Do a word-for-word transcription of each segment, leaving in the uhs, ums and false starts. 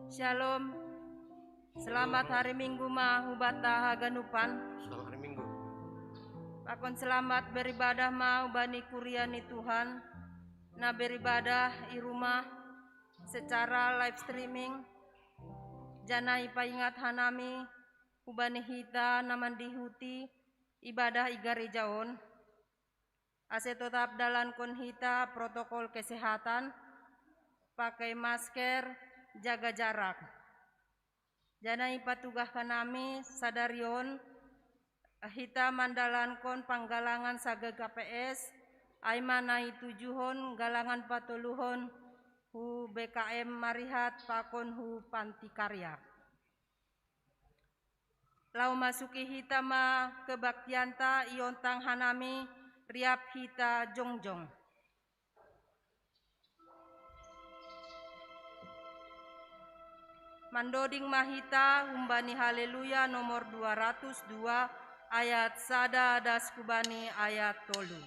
Shalom. Selamat hari Minggu ma hubata haganupan. Selamat hari Minggu. Pakon selamat beribadah ma hubani kuria ni Tuhan, na beribadah i rumah secara live streaming. Janai paingat hanami hubani hita na mandihuti ibadah i gareja on. Ase totap dalankon hita protokol kesehatan, pakai masker, jaga jarak. Janai patugah hanami sadari on, hita mandalankon panggalangan sage K P S, ai ma na itujuhon galangan patoluhon hu B K M Marihat pakon hu Panti Karya. Laho masuki hita ma kebaktianta, iontang hanami, riap hita jongjong. Mandoding ma hita humbani Haleluya nomor dua ratus dua, ayat sada das hubani ayat tolu.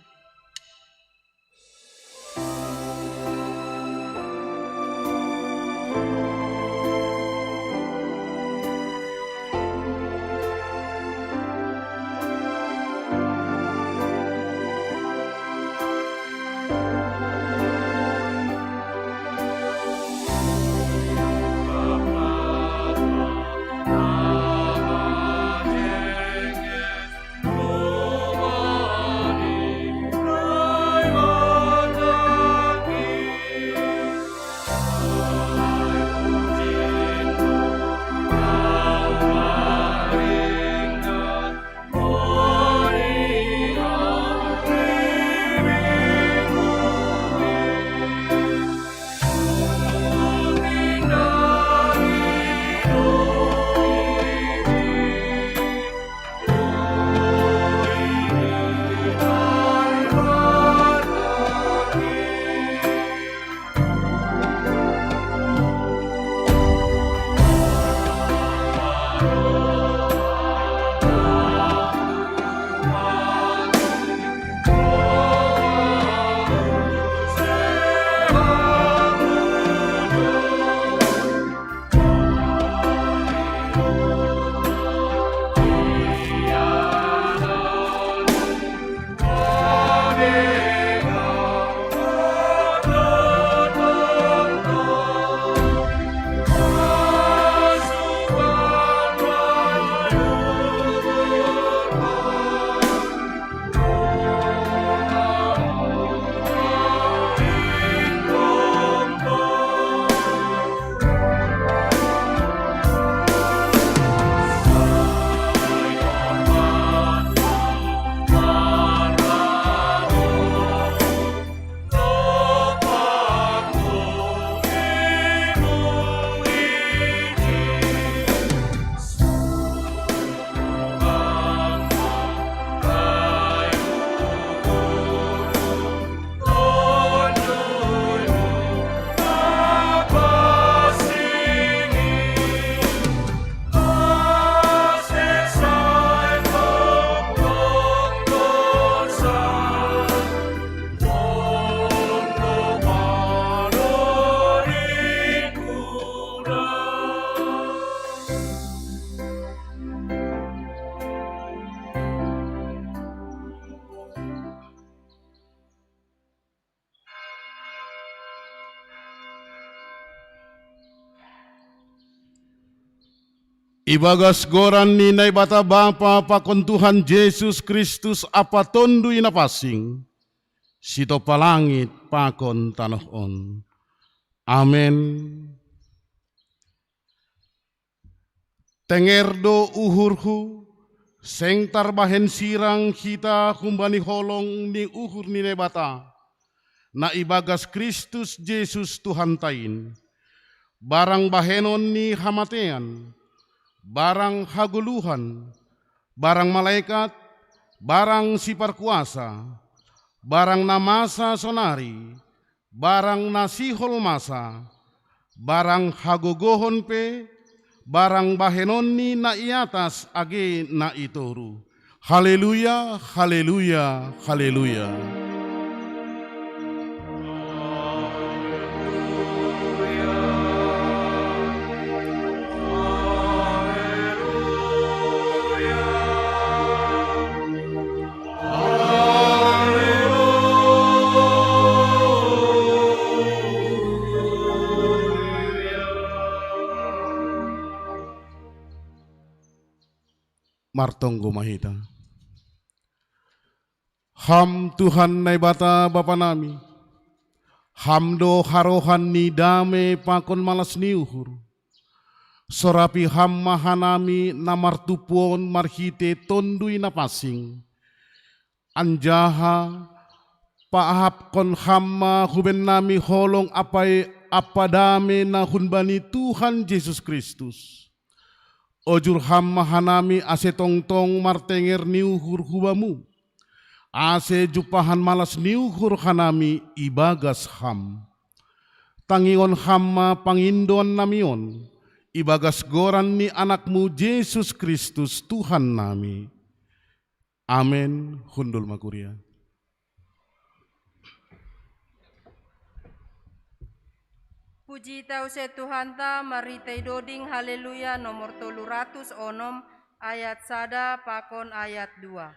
Ibagas goran ni Naibata Bapa pakon Tuhan Jesus Kristus ampa Tonduy Napansing, sitompa langit pakon tanoh on. Amen. Tenger do uhurhu, seng tarbahen sirang hita humbani holong ni uhur ni Naibata, na ibagas Kristus Jesus Tuhanta in. Barang bahenon ni hamatean, barang hagoluhan, barang malekat, barang siparkuasa, barang na masa sonari, barang na sihol masa, barang hagogohon pe, barang bahenon ni na i atas age na i toru. Haleluya, haleluya, haleluya. Martonggo ma hita. Ham Tuhan Naibata Bapa nami, Ham do harohan ni dame pakon malas ni uhur. Sorapi Ham ma hanami na martumpu on marhite Tonduy Napansing. Anjaha paahapkon Ham ma hu bennami holong ampa dame na humbani Tuhan Jesus Kristus. Ojur Ham ma hanami ase tongtong martenger ni uhur hu Bamu, ase jumpahan malas ni uhur hanami ibagas Ham. Tangihon Ham ma pangindoannami on, ibagas goran ni Anak-Mu Jesus Kristus Tuhan nami. Amen. Hundul ma kuria. Puji tausia Tuhanta, marhitei doding Haleluya nomor tolu ratus onom, ayat sada pakon ayat dua.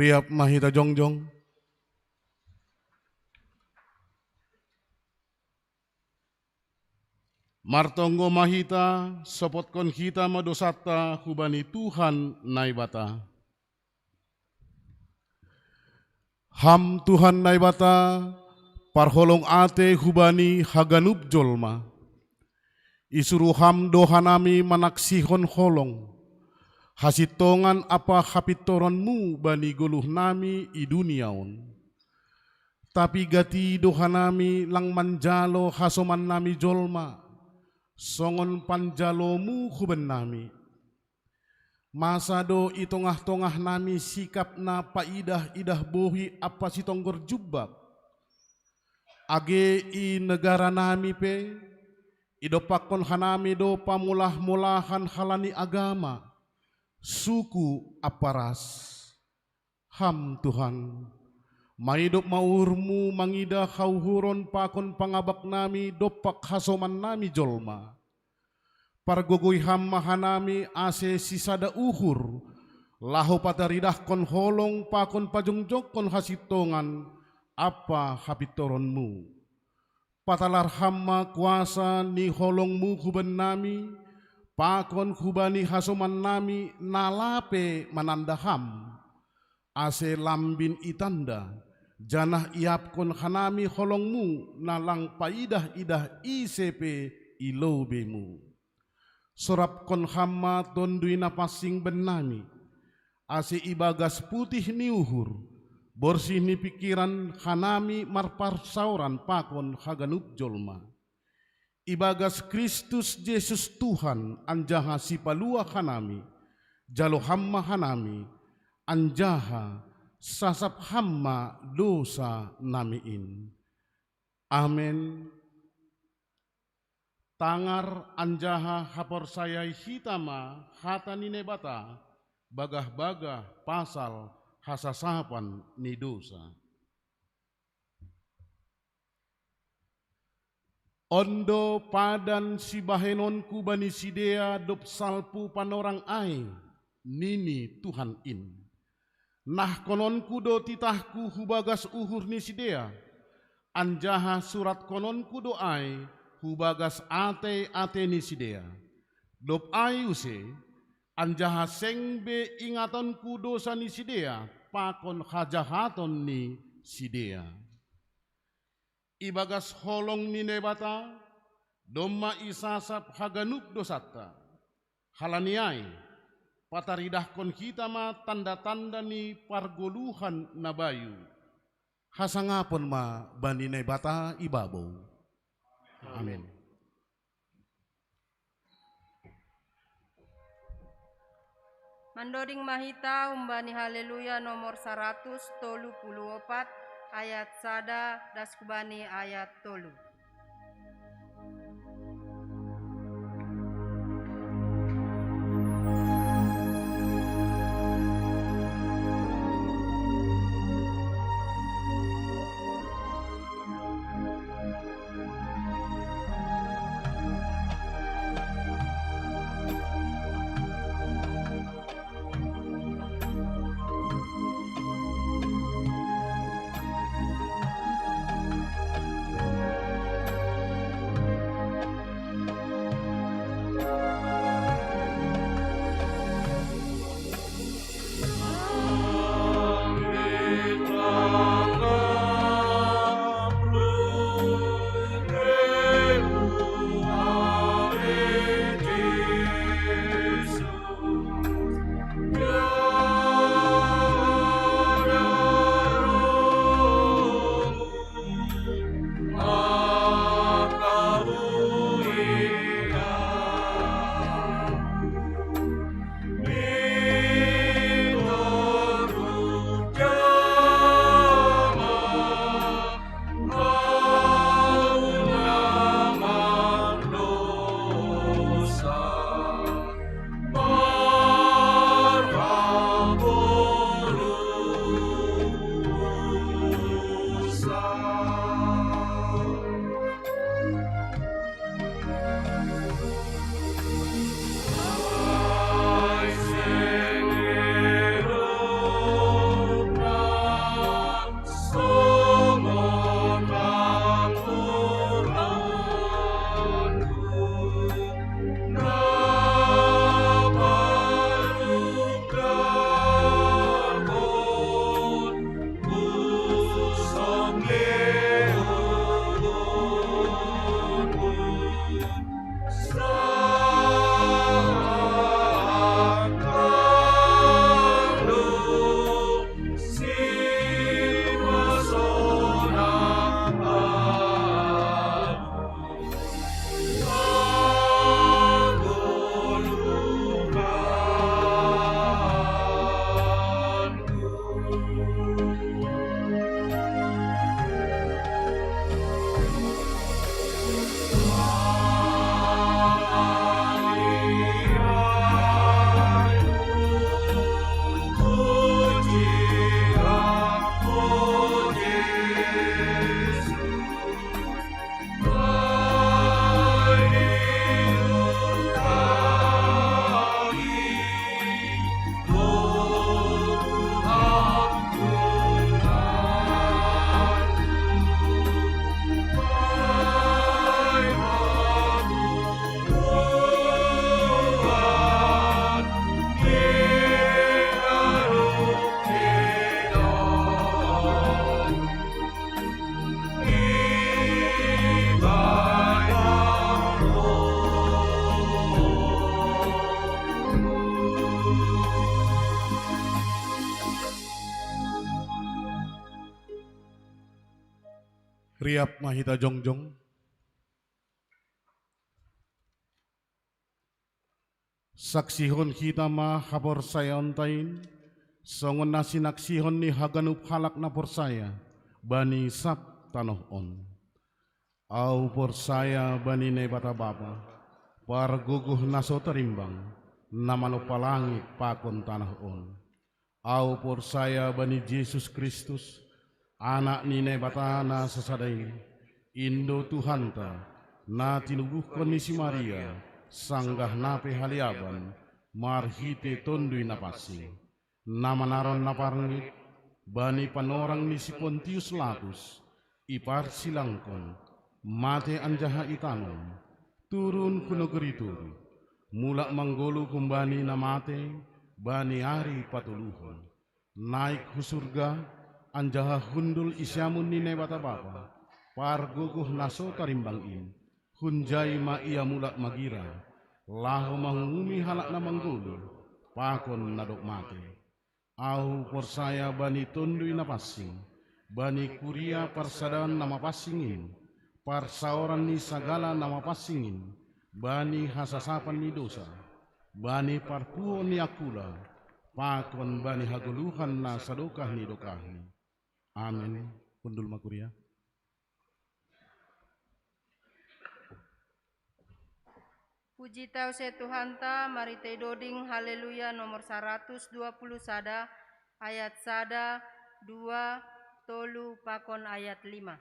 Riap ma hita jongjong. Martonggo ma hita, sopotkon hita ma dosanta hubani Tuhan Naibata. Ham Tuhan Naibata, parholong atei hubani haganup jolma. Isuru Ham do hanami manaksihon holong, hasintongan ampa hapintoronMu bani goluhnami i dunia on. Tapi gati do hanami lang manjalo hasomannami jolma, songon panjaloMu hubennami. Masa do i tongah-tongahnami sikap na paidah-idah bohi ampa sitonggor jumbab? Age i negaranami pe, idompakkon hanami do pamolah-molahan halani agama, suku ampa ras. Ham Tuhan, maidop ma uhurMu mangidah hauhuron pakon pangabaknami dompak hasomannami jolma. Pargogoi Ham ma hanami ase sisada uhur, laho pataridahkon holong pakon pajongjongkon hasintongan ampa hapintoronMu. Patalar Ham ma kuasa ni holongMu hubannami, pakon hubani hasomannami na lape mananda Ham, ase lambin itanda, janah iapkon hanami holongMu na lang paidah-idah ise pe i lobeiMu. Sorapkon Ham ma Tonduy Napansing bannami, ase ibagas putih ni uhur, borsih ni pingkiran hanami marparsaoran pakon haganup jolma. Ibagas Kristus Jesus Tuhan anjaha Sipalua hanami, jalo Ham ma hanami, anjaha sasap Ham ma dousa nami in. Amen. Tangar anjaha haporsayai hita ma hata ni Naibata, bagah-bagah pasal hasasapan ni dousa. On do padan sibahenonku bani sidea dob salpu panorang ai, nini Tuhan in. Nahkononku do titahku hubagas uhur ni sidea, anjaha suratkononku do ai hubagas atei-atei ni sidea. Dob ai use, anjaha seng be ingatonku dousa ni sidea pakon hajahaton ni sidea. Ibagas holong ni Naibata, domma isasap haganup dousanta. Halani ai, pataridahkon hita ma tanda-tanda ni pargoluhan na bayu. Hasangapon ma bani Naibata i babou. Amen. Mandoding ma hita humbani Haleluya nomor saratus tolu puluh opat, ayat sada das hubani ayat tolu. Riap ma hita jongjong. Saksihon hita ma haporsayaonta in, songon na sinaksihon ni haganup halak na porsaya bani sab tanoh on. Ahu porsaya bani Naibata Bapa, pargogoh na so tarimbang, na manompa langit pakon tanoh on. Ahu porsaya bani Jesus Kristus, Anak ni Naibata na sasada i, in do Tuhanta, na tinubuhkon ni si Maria, sanggah na pe haleaban, marhite Tonduy Napansing, na manaron na parngit, bani panorang ni si Pontius Latus, iparsilangkon, mate anjaha itanom, turun hu nagori toruh, mulak manggoluh humbani na mate, bani ari patoluhon. Naik hu surga, anjaha hundul i siamun ni Naibata Bapa, pargogoh na so tarimbang in, hunjai ma ia mulak magira, laho mangungumi halak na manggoluh, pakon na dob mate. Ahu porsaya bani Tonduy Napansing, bani kuria parsadaan na mapansing in, parsaoran ni sagala na mapansing in, bani hasasapan ni dosa, bani parpuho ni angkula, pakon bani hagoluhan na sadokah ni dokahni. Amen. Hundul ma kuria. Puji ta use Tuhanta, marhite doding Haleluya nomor saratus dua puluh sada, ayat sada, dua, tolu, pakon ayat lima.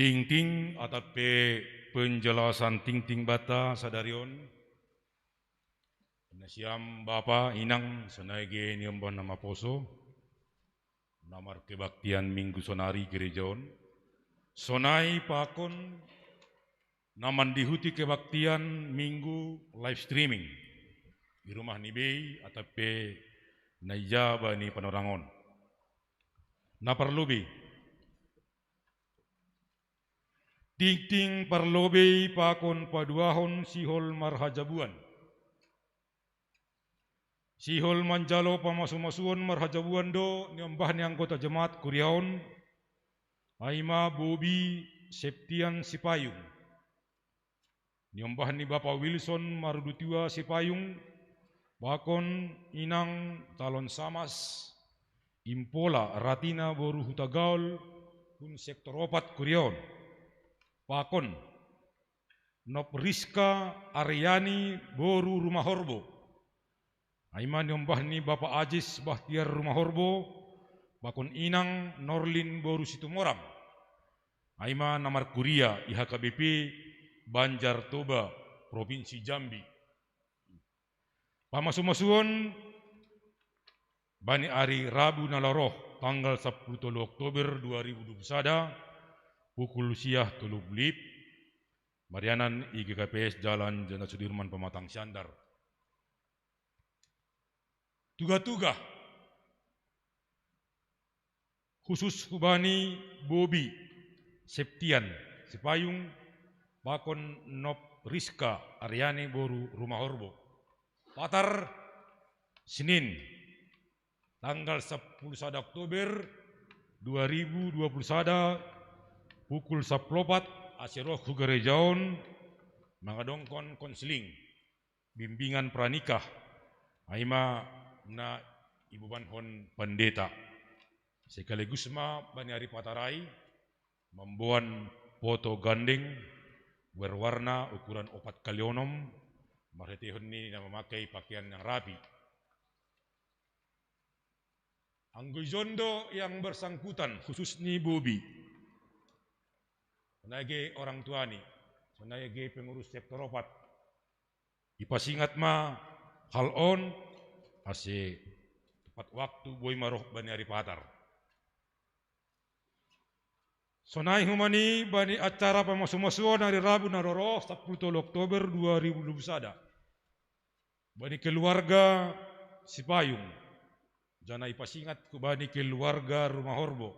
Tingting atap pe penjelasan tingting banta sadari on. Nasiam bapa inang sonai ge ni omban na maposo, na markebaktian minggu sonari gereja on. Sonai pakon Na mandihuti kebaktian Minggu live streaming i rumah ni bei atap pe na ija bani panorang on. Na parlobei, tingting parlobei pakon paduahon sihol marhajabuan. Sihol manjalo pamasumasuon marhajabuan do niombah ni anggota jemaat kuria on, ai ma Bobi Septian Sipayung. Niombah ni Bapa Wilson Marudutua Sipayung, pakon inang Talon Samas, Impola Ratina boru Hutagaol, hun sektor opat kuria on. Pakon Nop Rizka Aryani boru Rumahorbo. Ai ma niombah ni Bapa Ajis Bahtiar Rumahorbo, pakon inang Norlin boru Situmorang. Ai ma na markuria i H K B P Banjar Toba, Provinsi Jambi. Pamasumasuon bani ari Rabu na laho ro, tanggal sampulu tolu Oktober dua ribu dua puluh sada, pukul sia tolu WIB, marianan i G K P S Jalan Jenderal Sudirman Pematang Siantar. Tuga-tuga khusus hubani Bobi Septian Sipayung, pakon Nop Rizka Aryani boru Rumahorbo. Patar, Senin, tanggal sampulu sada Oktober dua ribu dua puluh sada, pukul sampulu opat, ase ro hu gareja on mangadongkon konseling, bimbingan pranikah, ai ma na ibobankon pandeta. Sekaligus ma bani ari Patar ai mamboan poto gandeng berwarna ukuran opat kali onom, marhiteihon ni na mamakai pakaian yang rapi. Anggo ijon do yang bersangkutan, khusus ni Bobi, sonai ge orang tuani, sonai ge pengurus sektor opat, ipasingat ma hal on, ase tepat waktu boi ma roh bani ari Patar. Sonai huma ni bani acara pamasumasuon ari Rabu na laho ro, sampulu tolu Oktober dua ribu dua puluh sada, bani keluarga Sipayung, janah ipasingat hubani keluarga Rumahorbo,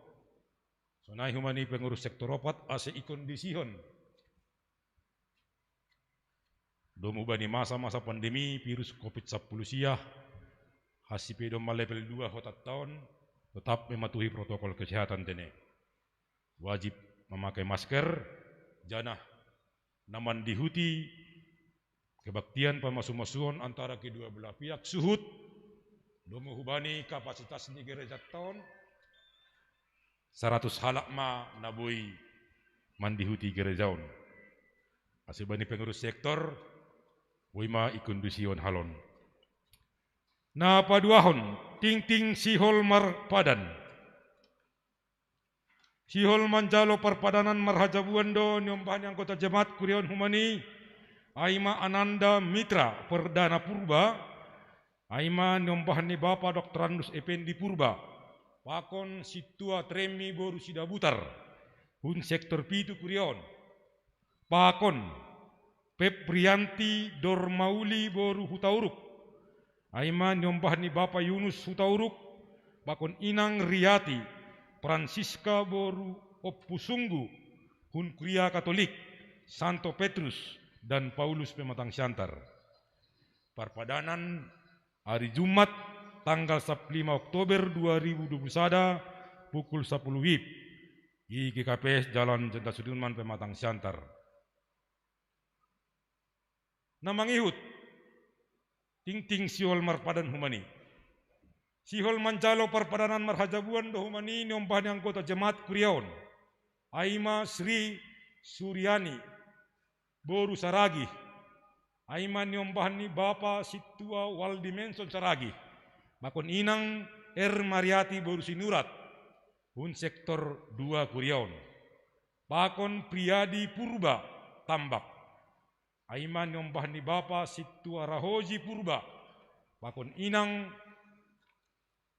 sonai huma ni pengurus sektor opat, ase ikondisihon domu bani masa-masa pandemi virus covid sampulu sia, hansi pe domma level dua hotanta on, tetap mematuhi protokol kesehatan tene. Wajib memakai masker, janah na mandihuti kebaktian pamasumasuon antara kedua belah pihak suhut, domu hubani kapasitas ni gerejanta on, saratus halak ma na boi mandihuti gereja on. Ase bani pengurus sektor, boi ma ikondisihon hal on. Na paduahon, tingting sihol marpadan. Sihol manjalo parpadanan marhajabuan do niombah ni anggota jemaat kuria on huma ni, ai ma Ananda Mitra Perdana Purba, ai ma niombah ni Bapa Doktorandus Ependi Purba, pakon Sintua Tremmi boru Sidabutar, hun sektor pitu kuria on, pakon Febrianti Dormauli boru Hutauruk, ai ma niombah ni Bapa Yunus Hutauruk, pakon Inang Riati Francisca boru Ompusunggu, hun kuria Katolik Santo Petrus dan Paulus Pematang Siantar. Parpadanan ari Jumat, tanggal sampulu lima Oktober dua ribu dua puluh sada, pukul sampulu WIB, i G K P S Jalan Jenderal Sudirman Pematang Siantar. Na mangihut, tingting sihol marpadan huma ni. Sihol manjalo parpadanan marhajabuan do huma ni niombah ni anggota jemaat kuria on, ai ma Sri Suryani boru Saragih, ai ma niombah ni Bapa Sintua Waldi Menson Saragih, pakon Inang Ermariati boru Sinurat, hun sektor dua kuria on, pakon Priadi Purba Tambak, ai ma niombah ni Bapa Sintua Rahoji Purba, pakon Inang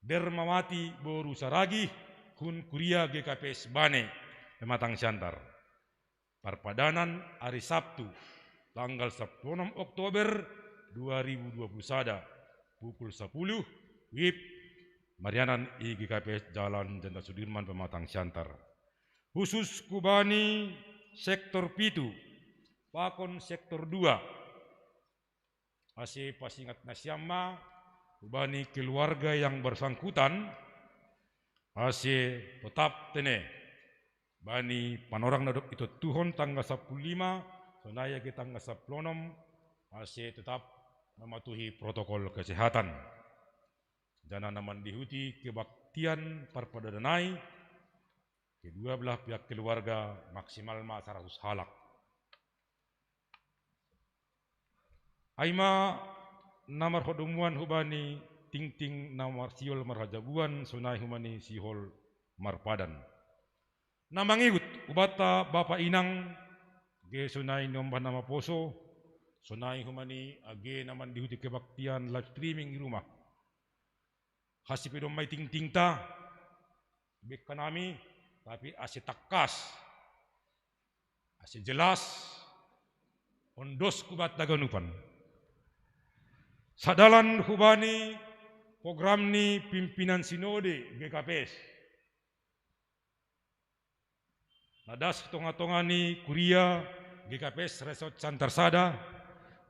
Dermawati boru Saragih, hun kuria G K P S Bane, Pematang Siantar. Parpadanan ari Sabtu, tanggal sepuluh Oktober dua ribu dua puluh sada, pukul sepuluh, wib, marianan i G K P S Jalan Jenderal Sudirman, Pematang Siantar. Khusus hubani sektor pitu pakon sektor dua. Ase pasingat nasiam ma hubani keluarga yang bersangkutan, ase totap tene bani panorang na dob itontuhon tanggal sepuluh lima, sonai age tanggal sepuluh onom, ase totap mematuhi protokol kesehatan. Jana na mandihuti kebaktian parpadanan i, kedua belah pihak keluarga, maksimal ma saratus halak. Ai ma na marhadomuan hubani tingting na marsiol marhajabuan, sonai hubani sihol marpadan. Na mangihut hubanta bapa inang, age sonai niombah na maposo, sonai hubani age na mandihuti kebaktian live streaming i rumah. Hasipidon ma i tingtingta, bengkan nami, tapi ase tangkas, ase jelas, ondos hubanta haganupan. Sadalan hubani program ni pimpinan sinode G K P S. Na das tonga-tonga ni kuria G K P S Resort Siantar Sada,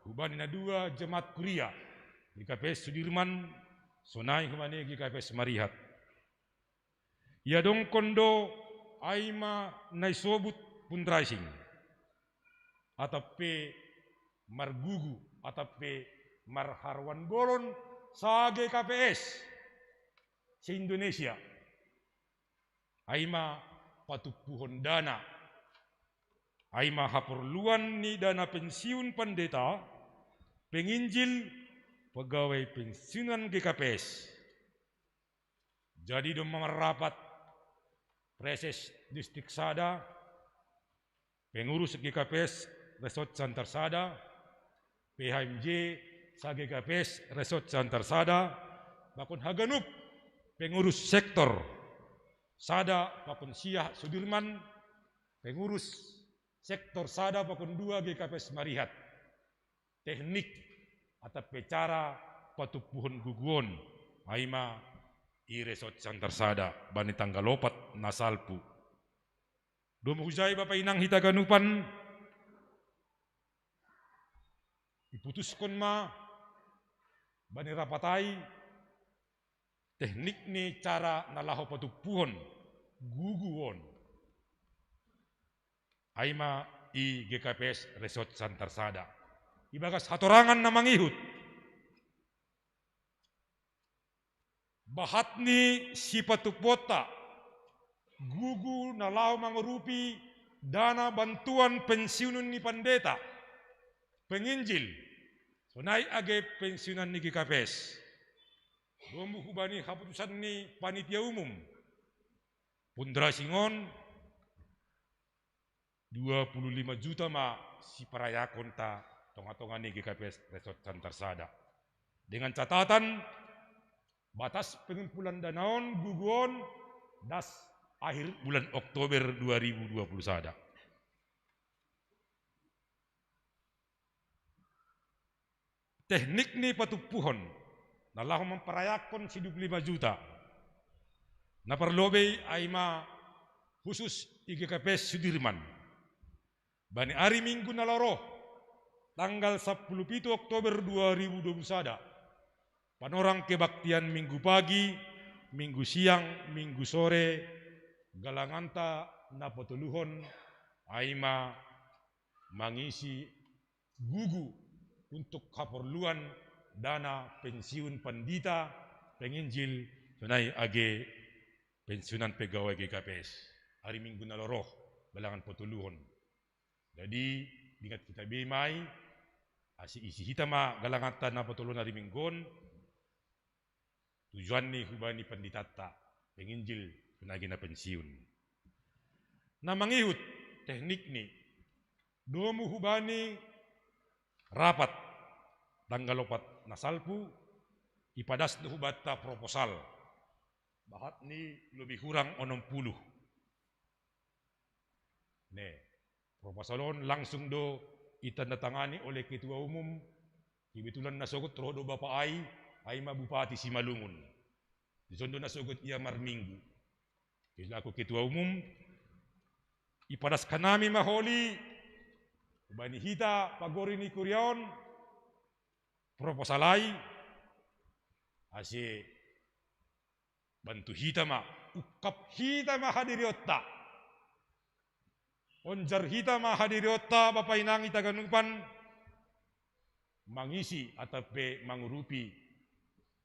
hubani na dua jemaat kuria G K P S Sudirman, sonai hubani G K P S Marihat. Iadongkon do ai ma na isobut fundraising, atap pe margugu, atap pe marharoan bolon sa-G K P S se-Indonesia. Ai ma patumpuhon dana, ai ma haporluan ni dana pensiun pandeta, penginjil, pegawai pensiunan G K P S. Jadi domma marrapat Praeses Distrik Sada, pengurus G K P S Resort Siantar Sada, P H M J sa-G K P S Resort Siantar Sada, pakon haganup pengurus sektor sada pakon sia Sudirman, pengurus sektor sada pakon dua G K P S Marihat. Teknik atap pe cara patumpuhon gugu on, ai ma i Resort Siantar Sada bani tanggal opat na salpu. Domu hujai bapa inang hita haganupan, iputuskon ma bani rapat ai teknik ni cara na laho patumpuhon gugu on, ai ma i G K P S Resort Siantar Sada. Ibagas hatorangan na mangihut, bahat ni sipatumpuonta gugu na laho mangurupi dana bantuan pensiun ni pandeta, penginjil, sonai age pensiunan ni G K P S. Domu hubani haputusan ni panitia umum, fundraising on dua puluh lima juta ma siparayakonta tonga-tonga ni G K P S Resort Siantar Sada. Dengan catatan, batas pengumpulan dana on, gugu on, das akhir bulan Oktober dua ribu dua puluh sada. Teknik ni patumpuhon na laho mamparayakkon si dua puluh lima juta, na parlobei ai ma khusus i G K P S Sudirman. Bani ari Minggu na laho ro, tanggal sepuluh pitu Oktober dua ribu dua puluh sada, panorang kebaktian Minggu pagi, Minggu siang, Minggu sore, galanganta na patoluhon ai ma mangisi gugu untuk haporluan dana pensiun pandita, penginjil, sonai age pensiunan pegawai G K P S. Ari Minggu na laho ro, galangan patoluhon. Jadi, dingat hita be ma i, ase isi hita ma galanganta na patoluhon ari Minggu on, tujuan ni hubani panditanta, penginjil, sonai age na pensiun. Na mangihut teknik ni, domu hubani rapat tanggal opat na salpu, ipadas do hubanta proposal, bahat ni lobi hurang onom puluh. Ne, Proposal on langsung do itandatangani oleh ketua umum. Kebetulan na sogot ro do bapa ai, ai ma Bupati Simalungun. Dison do na sogot ia marminggu. Selaku ketua umum, ipadaskan nami ma holi bani hita pagori ni kuria on proposal ai, ase bantu hita ma, ungkap hita ma hadirionta, onjar hita ma hadirionta, bapa inang hita ganupan, mangisi atap pe mangurupi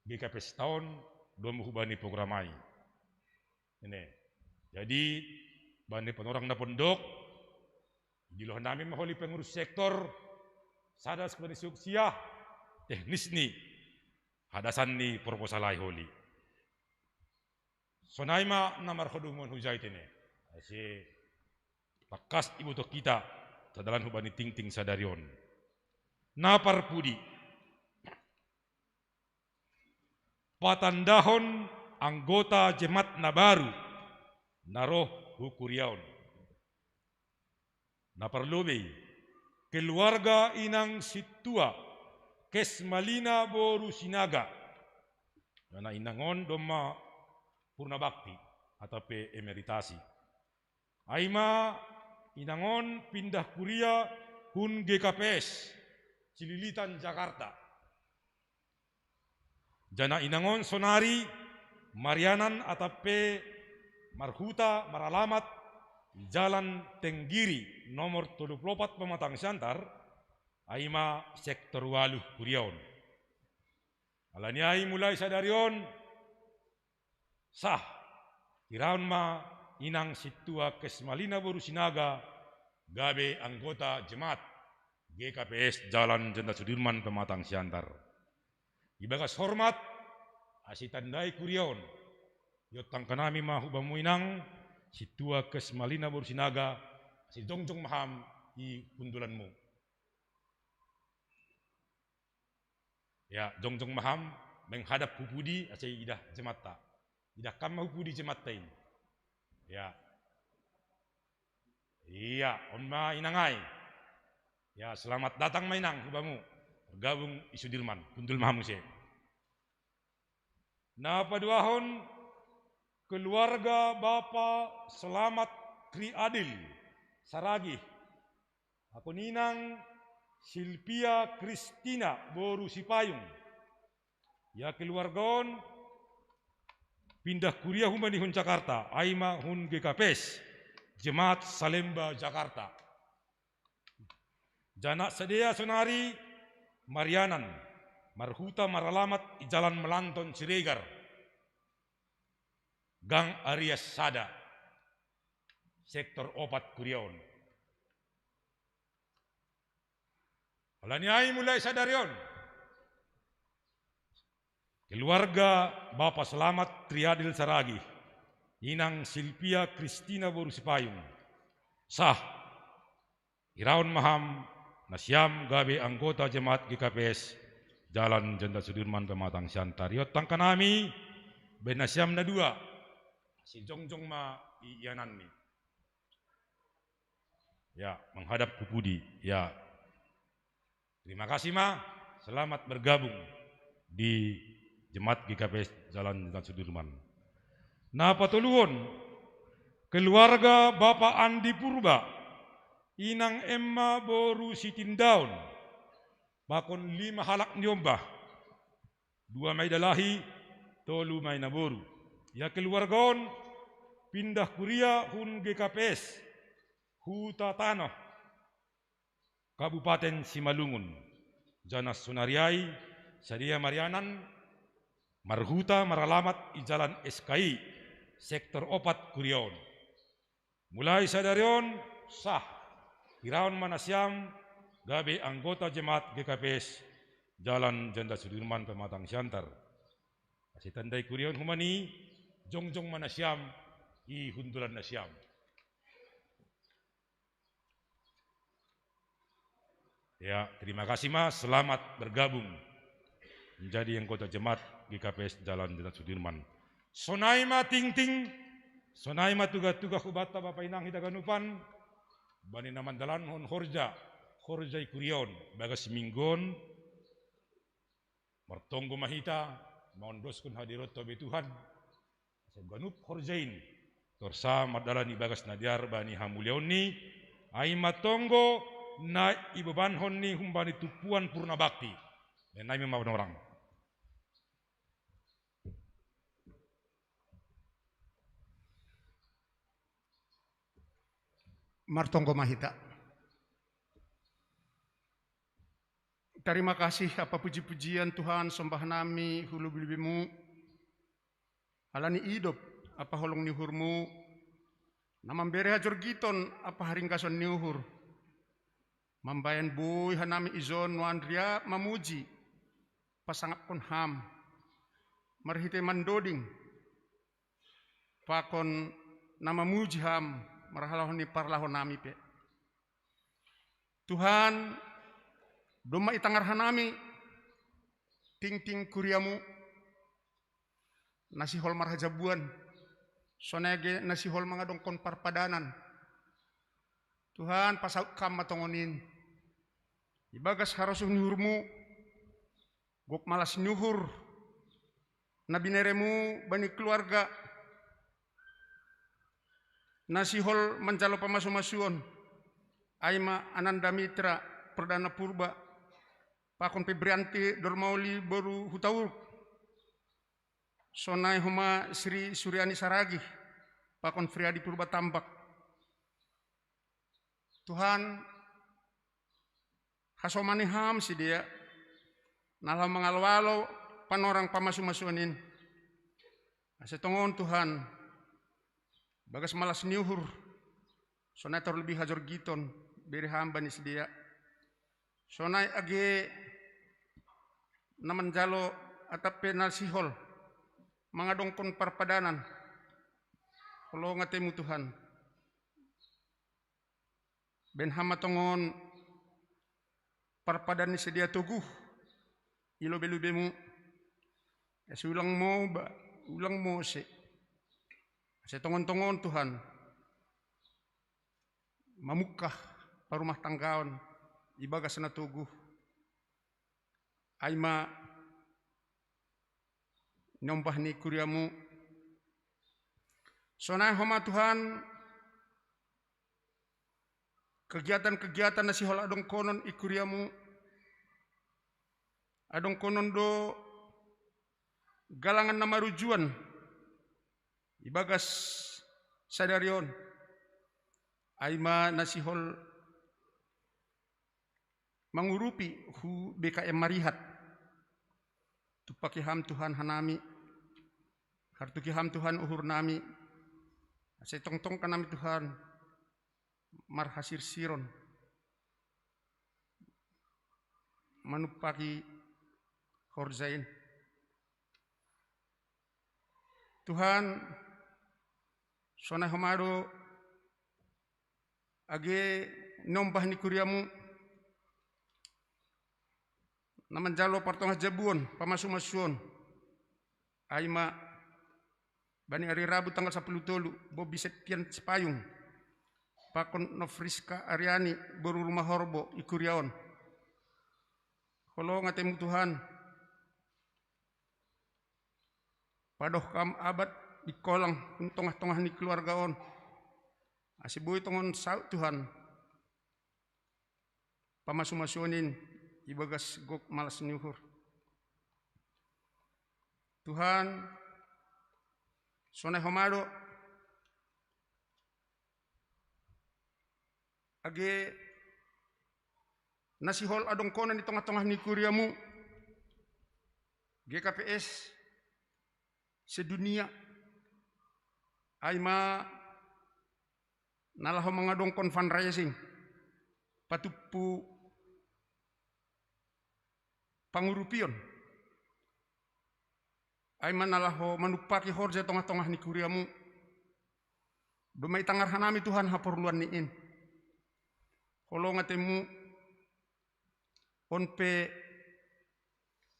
G K P S taon domu hubani program ai. Ini. Jadi, bani panorang na pondok, dilohan nami ma holi pengurus sektor, sada sekali suksia, teknis ni, hadasan ni proposal ai holi. Sonai ma na marhadumuan hujai tene. Ase tangkas iboto kita, sadalan hubani tingting sadari on. Na parpudi. Patandahon anggota jemaat na baru, na roh hu kuria on. Na parlobei, keluarga inang sintua, Kesmalina boru Sinaga. Jana inang on domma purna bakti, atap pe emeritasi. Ai ma inang on pindah kuria hun G K P S, Cililitan Jakarta. Jana inang on sonari marianan atap pe marhuta maralamat Jalan Tenggiri nomor tolu pulu opat Pematang Siantar, ai ma sektor waluh kuria on. Alani ai mulai sadari on, sah, iraon ma inang sintua Kesmalina boru Sinaga gabe anggota jemaat G K P S Jalan Jenderal Sudirman Pematang Siantar. Ibagas hormat, ase tandai kuria on, iontangkan nami ma hubamu inang sintua Kesmalina boru Sinaga, ase jongjong ma ham i hundulanmu. Ya, jongjong ma ham menghadap hu pudi, ase idah jemaatta. Idah kam ma hu pudi jemaatta i. Ya. Iya, on ma inang ai. Ya, selamat datang ma inang hubamu. Bergabung i Sudirman, hundul ma ham muse. Na paduahon, keluarga Bapa Selamat Triadil Saragih, pakon inang Silvia Kristina boru Sipayung. Ia keluarga on pindah kuria hubani hun Jakarta, ai ma hun G K P S, Jemaat Salemba Jakarta. Jana sidea sonari marianan, marhuta maralamat i Jalan Melanton Siregar, Gang Arias sada, sektor opat kuria on. Alani ai mulai sadari on, keluarga Bapa Selamat Triadil Saragih, inang Silvia Kristina boru Sipayung, sah, iraon ma ham nasiam gabe anggota jemaat G K P S Jalan Jenderal Sudirman Pematang Siantar. Iontangkan nami be nasiam na dua, ase jongjong ma i iananni. Ya, menghadap hu pudi. Ya. Terima kasih ma, selamat bergabung di Jemaat G K P S Jalan Jenderal Sudirman. Na patoluhon, keluarga Bapa Andi Purba, inang Emma boru Sitindaon, pakon lima halak ni ombah, dua ma i dalahi, tolu ma i naboru. Ia keluarga on pindah kuria hun G K P S Huta Tanoh, Kabupaten Simalungun. Jana sonari ai sidea marianan, marhuta maralamat i Jalan S K I, sektor opat kuria on. Mulai sadari on, sah, iraon ma nasiam gabe anggota jemaat G K P S Jalan Jenderal Sudirman Pematang Siantar. Ase tandai kuria on hubani, jongjong ma nasiam i hundulan nasiam. Ya, terima kasih ma, selamat bergabung menjadi anggota jemaat G K P S Jalan Jenderal Sudirman. Sonai ma tingting, sonai ma tuga-tuga hubanta Bapa inang hita ganupan, bani na mandalankon horja, horja i kuria on, bagas minggu on, martonggo ma hita, maondoskon hadirotta be Tuhan, asa ganup horja in, torsa mardalani bagas na dear bani hamuliaonni, ai ma tonggo na ibebankon ni humbani tumpuan purna bakti. Nai ma manorang. Martonggo ma hita. Tarima kasih apa puji-pujian Tuhan, sombah nami hu lobi-lobimu. Ala ni idop apa holong ni uhurmu, na mambere hajorgiton apa haringgason ni uhur. Mambahen boi hanami ijon nuan ria mamuji, pasangapkon ham, marhite mandoding, pakon na mamuji ham, marhalahon ni parlahonami pe. Tuhan, domma itangar hanami, tingting kuriamu, na sihol marhajabuan, sonai age na sihol mangadongkon parpadanan. Tuhan, pasaut kam ma tongon in. Ibagas harosuh ni uhurmu, gok malas ni uhur, na bineremu bani keluarga, na sihol manjalo pamasu-masuon, ai ma Ananda Mitra, Perdana Purba, pakon Febrianti Dormauli boru Hutauruk, sonai homa Sri Suryani Saragih, pakon Friadi Purba Tambak. Tuhan, hasomani ham sidea, na laho mangalo-alo panorang pamasu-masuon in. Ase tongon Tuhan, bagas malas ni uhur, sonai terlebih hajorgiton, bere ham bani sidea. Sonai age na manjalo atap pe na sihol mangadongkon parpadanan. Holong atemu Tuhan. Bahen ham ma tongon parpadan ni sidea toguh i lobe-lobemu. Ase ulang mo ba, ulang mose. Ase tongon-tongon Tuhan, mamungkah parumah tanggaon ibagas na toguh. Ai ma niombah ni kuriamu. Sonai homa Tuhan, kegiatan-kegiatan na sihol adongkonon i kuriamu, adongkonon do galangan na marujuan ibagas sadari on, ai ma na sihol mangurupi hu B K M Marihat. Tumpaki ham Tuhan hanami, hartuki ham Tuhan uhurnami, ase tongtongkan nami Tuhan marhasirsiron manumpaki horja in. Tuhan, sonai homa do age niombah ni kuriamu, na manjalo partongah jabuon, pamasu-masuon, ai ma bani ari Rabu tanggal sapuluh tolu, Bobi Septian Sipayung, pakon Nofriska Ariani boru Rumahorbo i kuria on. Holong atemu Tuhan, padoh kam abat dingkolang hun tongah-tongah ni keluarga on, ase boi tongon saut Tuhan pamasu-masuon in ibagas gok malas ni uhur. Tuhan, sonai homa do age na sihol adongkonon i tongah-tongah ni kuriamu, G K P S sedunia, ai ma na laho mangadongkon fundraising, patumpu pangurupion, ai ma na laho manumpaki horja tongah-tongah ni kuriamu. Domma itangar hanami Tuhan haporluan ni in. Holong atemu, on pe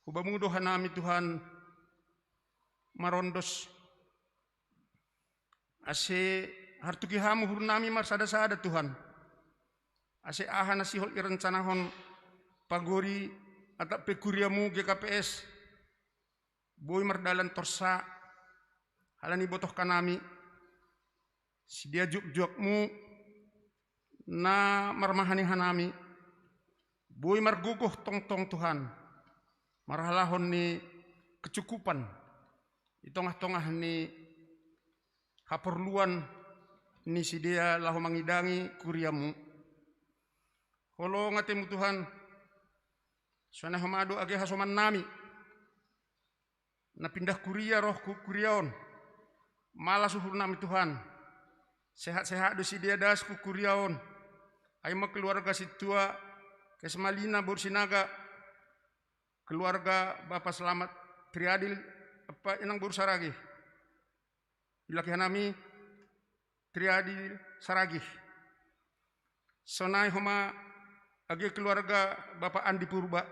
hu Bamu do hanami Tuhan marondos, ase hartuki Ham uhurnami marsada-sada Tuhan. Ase aha na sihol irencanahon pagori atap pe kuriamu G K P S, boi mardalan torsa, halani botoh kanami, sidia juak-juakmu na marmahani hanami, boi margogoh tongtong Tuhan, marhalahon ni kecukupan i tongah-tongah ni haporluan ni sidea laho mangidangi kuriamu. Holong atemu Tuhan, sonai homa do age hasoman nami, na pindah kuria roh hu kuria on. Malas uhur nami Tuhan, sehat-sehat do sidea das hu kuria on. Ai ma keluarga sintua Kesmalina boru Sinaga, keluarga Bapa Selamat Triadil, apa inang boru Saragih. Ilaki hanami Triadil Saragih. Sonai homa age keluarga Bapa Andi Purba.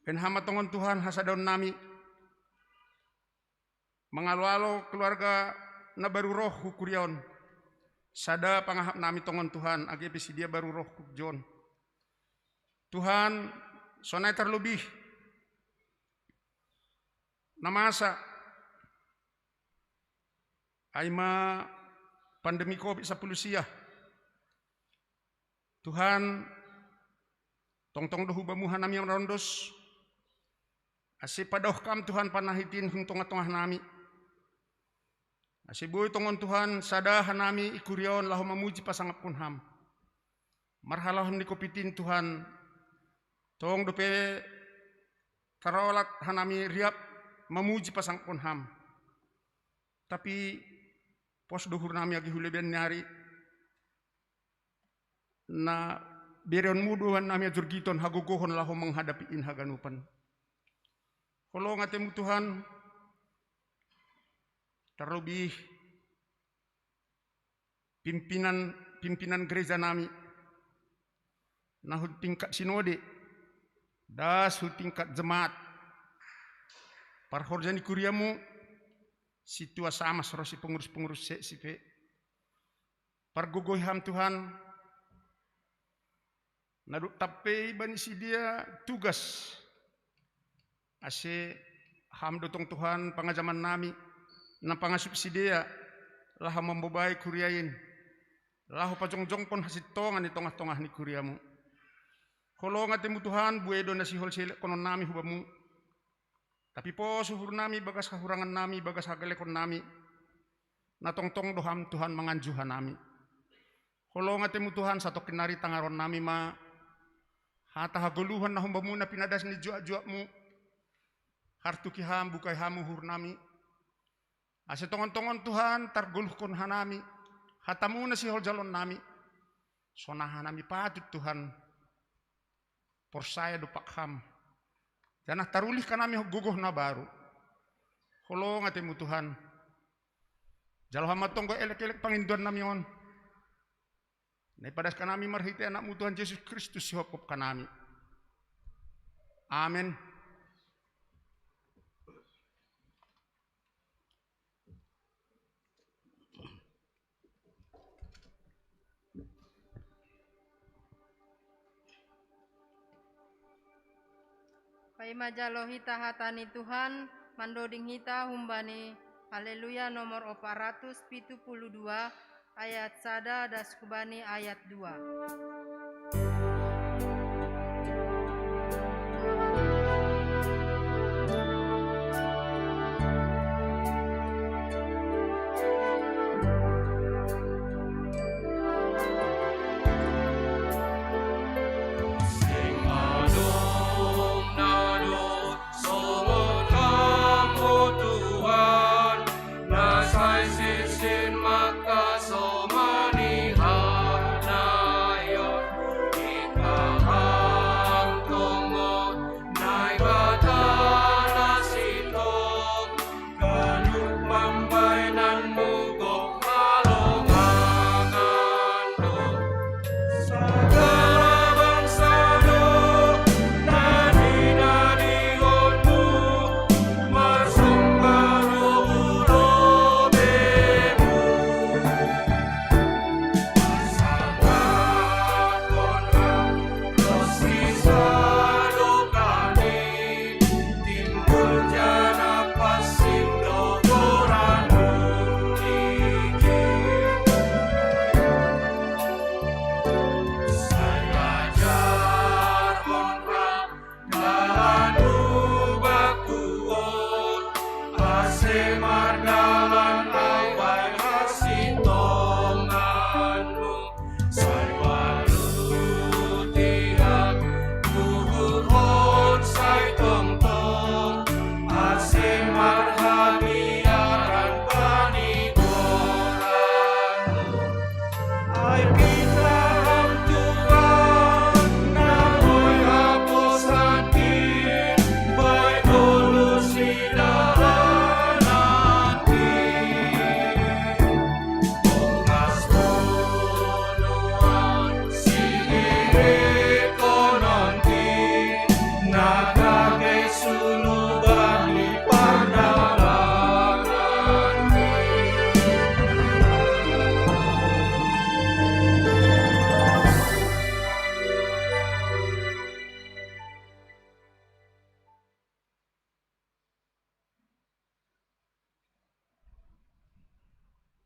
Baen hama tongon Tuhan hasadaon nami. Mangalo-alo keluarga na baru roh hu kuria on. Sada pangahap nami tongon Tuhan, age pe sidia baru roh hu kuria on. Tuhan, sonai tarlobih na masa, ai ma pandemi covid sapuluh sia. Tuhan, tongtong do hu Bamu hanami marondos, ase padaoh Kam Tuhan panahitin hun tongah-tongah nami. Ase boi tongon Tuhan sada hanami i kuria on laho mamuji pasangapkon Ham. Marhalahon ni covid in Tuhan, tong dope tarolak hanami riap mamuji pasangapkon Ham. Tapi pos do uhur nami age hu lebean ni ari, na bereonmu do hanami ajorgiton hagogohon laho manghadapi in haganupan. Holong atemu Tuhan, tarlobih pimpinan, pimpinan gereja nami, na hu tingkat sinode, das hu tingkat jemaat, parhorja ni kuriamu, sintua samas ro si pengurus-pengurus seksi pe. Pargogohi Ham Tuhan, na dob tampei bani sidea tugas. Ase Ham do tong Tuhan pangajaman nami, na pangasup sidea, laho mambobai kuria in, laho pajongjongkon hasintongan i tongah-tongah ni kuriamu. Holong atemu Tuhan, buei do na sihol sielekkonon nami hu Bamu. Tapi pos uhur nami bagas hahurangan nami, bagas hagalekon nami, na tongtong do Ham Tuhan manganju hanami. Holong atemu Tuhan, satongkin nari tangaron nami ma hata hagoluhan na humbamu na pinadas ni juak-juakmu. Hartuki Ham, bukai Ham uhur nami, ase tongon-tongon Tuhan targoluhkon hanami hatamu na sihol jalon nami. Sonai hanami patut Tuhan porsaya dompak Ham, janah tarulih hanami gogoh na baru. Holong atemu Tuhan, jalo Ham ma tonggo elek-elek pangindoan nami on, na ipadas hanami marhitei Anakmu Tuhan Jesus Kristus sihophop hanami. Amen. Paima jalo hita hata ni Tuhan, mandoding hita humbani Haleluya nomor opat ratus pitu puluh dua, ayat sada das hubani ayat dua.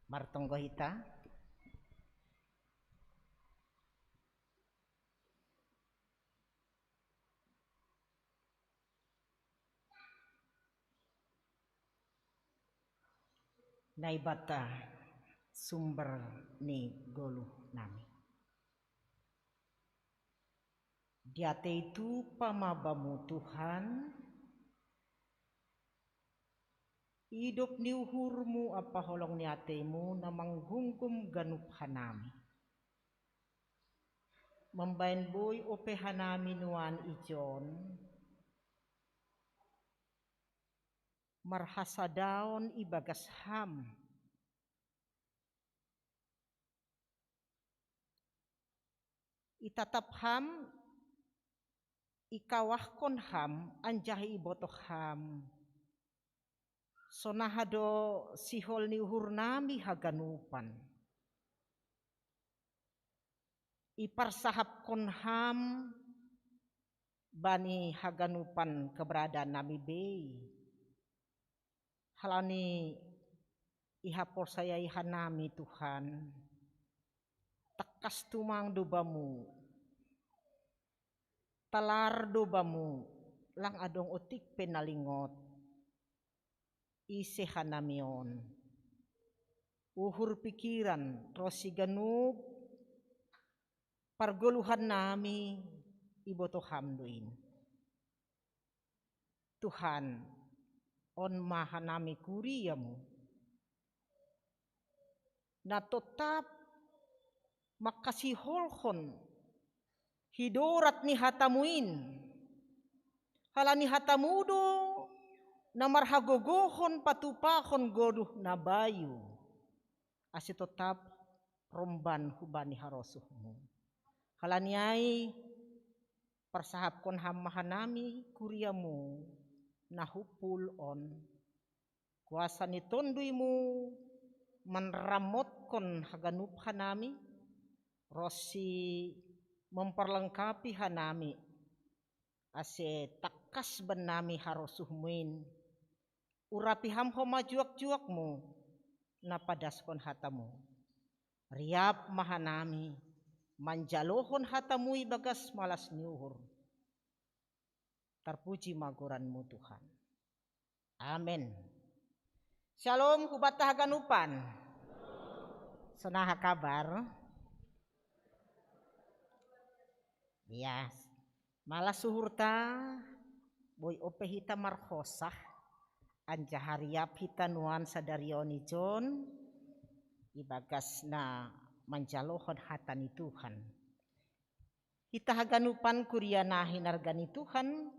Martonggo hita. Naibata, sumber ni goluh nami. Diatei tupa ma bamu Tuhan, idop ni uhurmu ampa holong ni ateimu na manggumgum ganup hanami. Mambahen boi ope hanami nuan ijon, marhasadaon ibagas Ham. Itatap Ham, ikawahkon Ham, anjaha ibotoh Ham. Sonaha do sihol ni uhur nami haganupan. Iparsahapkon Ham bani haganupan keberadaan nami bei. Halani ihaporsayai hanami Tuhan, tangkas tumang do Bamu, talar do Bamu, lang adong otik pe na lingot. Ise hanami on, uhur, pikiran ronsi ganup pargoluhan nami ibotoh Ham do in. Tuhan, on ma hanami kuria-Mu, na totap mangkasiholhon hidorat ni hata-Mu in. Halani hata-Mu do na marhagogohon patupahon goluh na bayu, ase totap romban hubani harosuh-Mu. Halani ai, parsahapkon Ham ma hanami kuria-Mu na humpul on. Kuasa ni Tonduy-Mu manramotkon haganup hanami, ronsi memperlengkapi hanami, ase tangkas bannami harosuh-Mu in. Urapi Ham homa juak-juak-Mu na padaskon hata-Mu. Riap ma hanami manjalohon hata-Mu ibagas malas ni uhur. Tarpuji ma goran-Mu, Tuhan. Amen. Shalom hubanta haganupan. Sonaha kabar? Iya, malas uhurta, boi ope hita marhosah, anjaha riap hita nuan sadari on ijon, ibagas na manjalohon hata ni Tuhan. Hita haganupan kuria na hinarga ni Tuhan,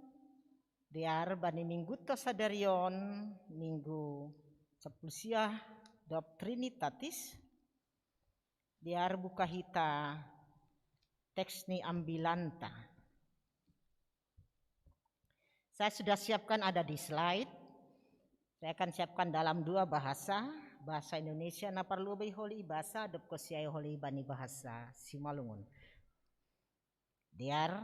dear bani minggunta sadari on, Minggu sampulu sia dob Trinitatis, dear buka hita teks ni ambilanta. Saya sudah siapkan ada di slide. Saya akan siapkan dalam dua bahasa, bahasa Indonesia na parlobei holi ibasa, dob kosiai holi bani bahasa Simalungun. Dear,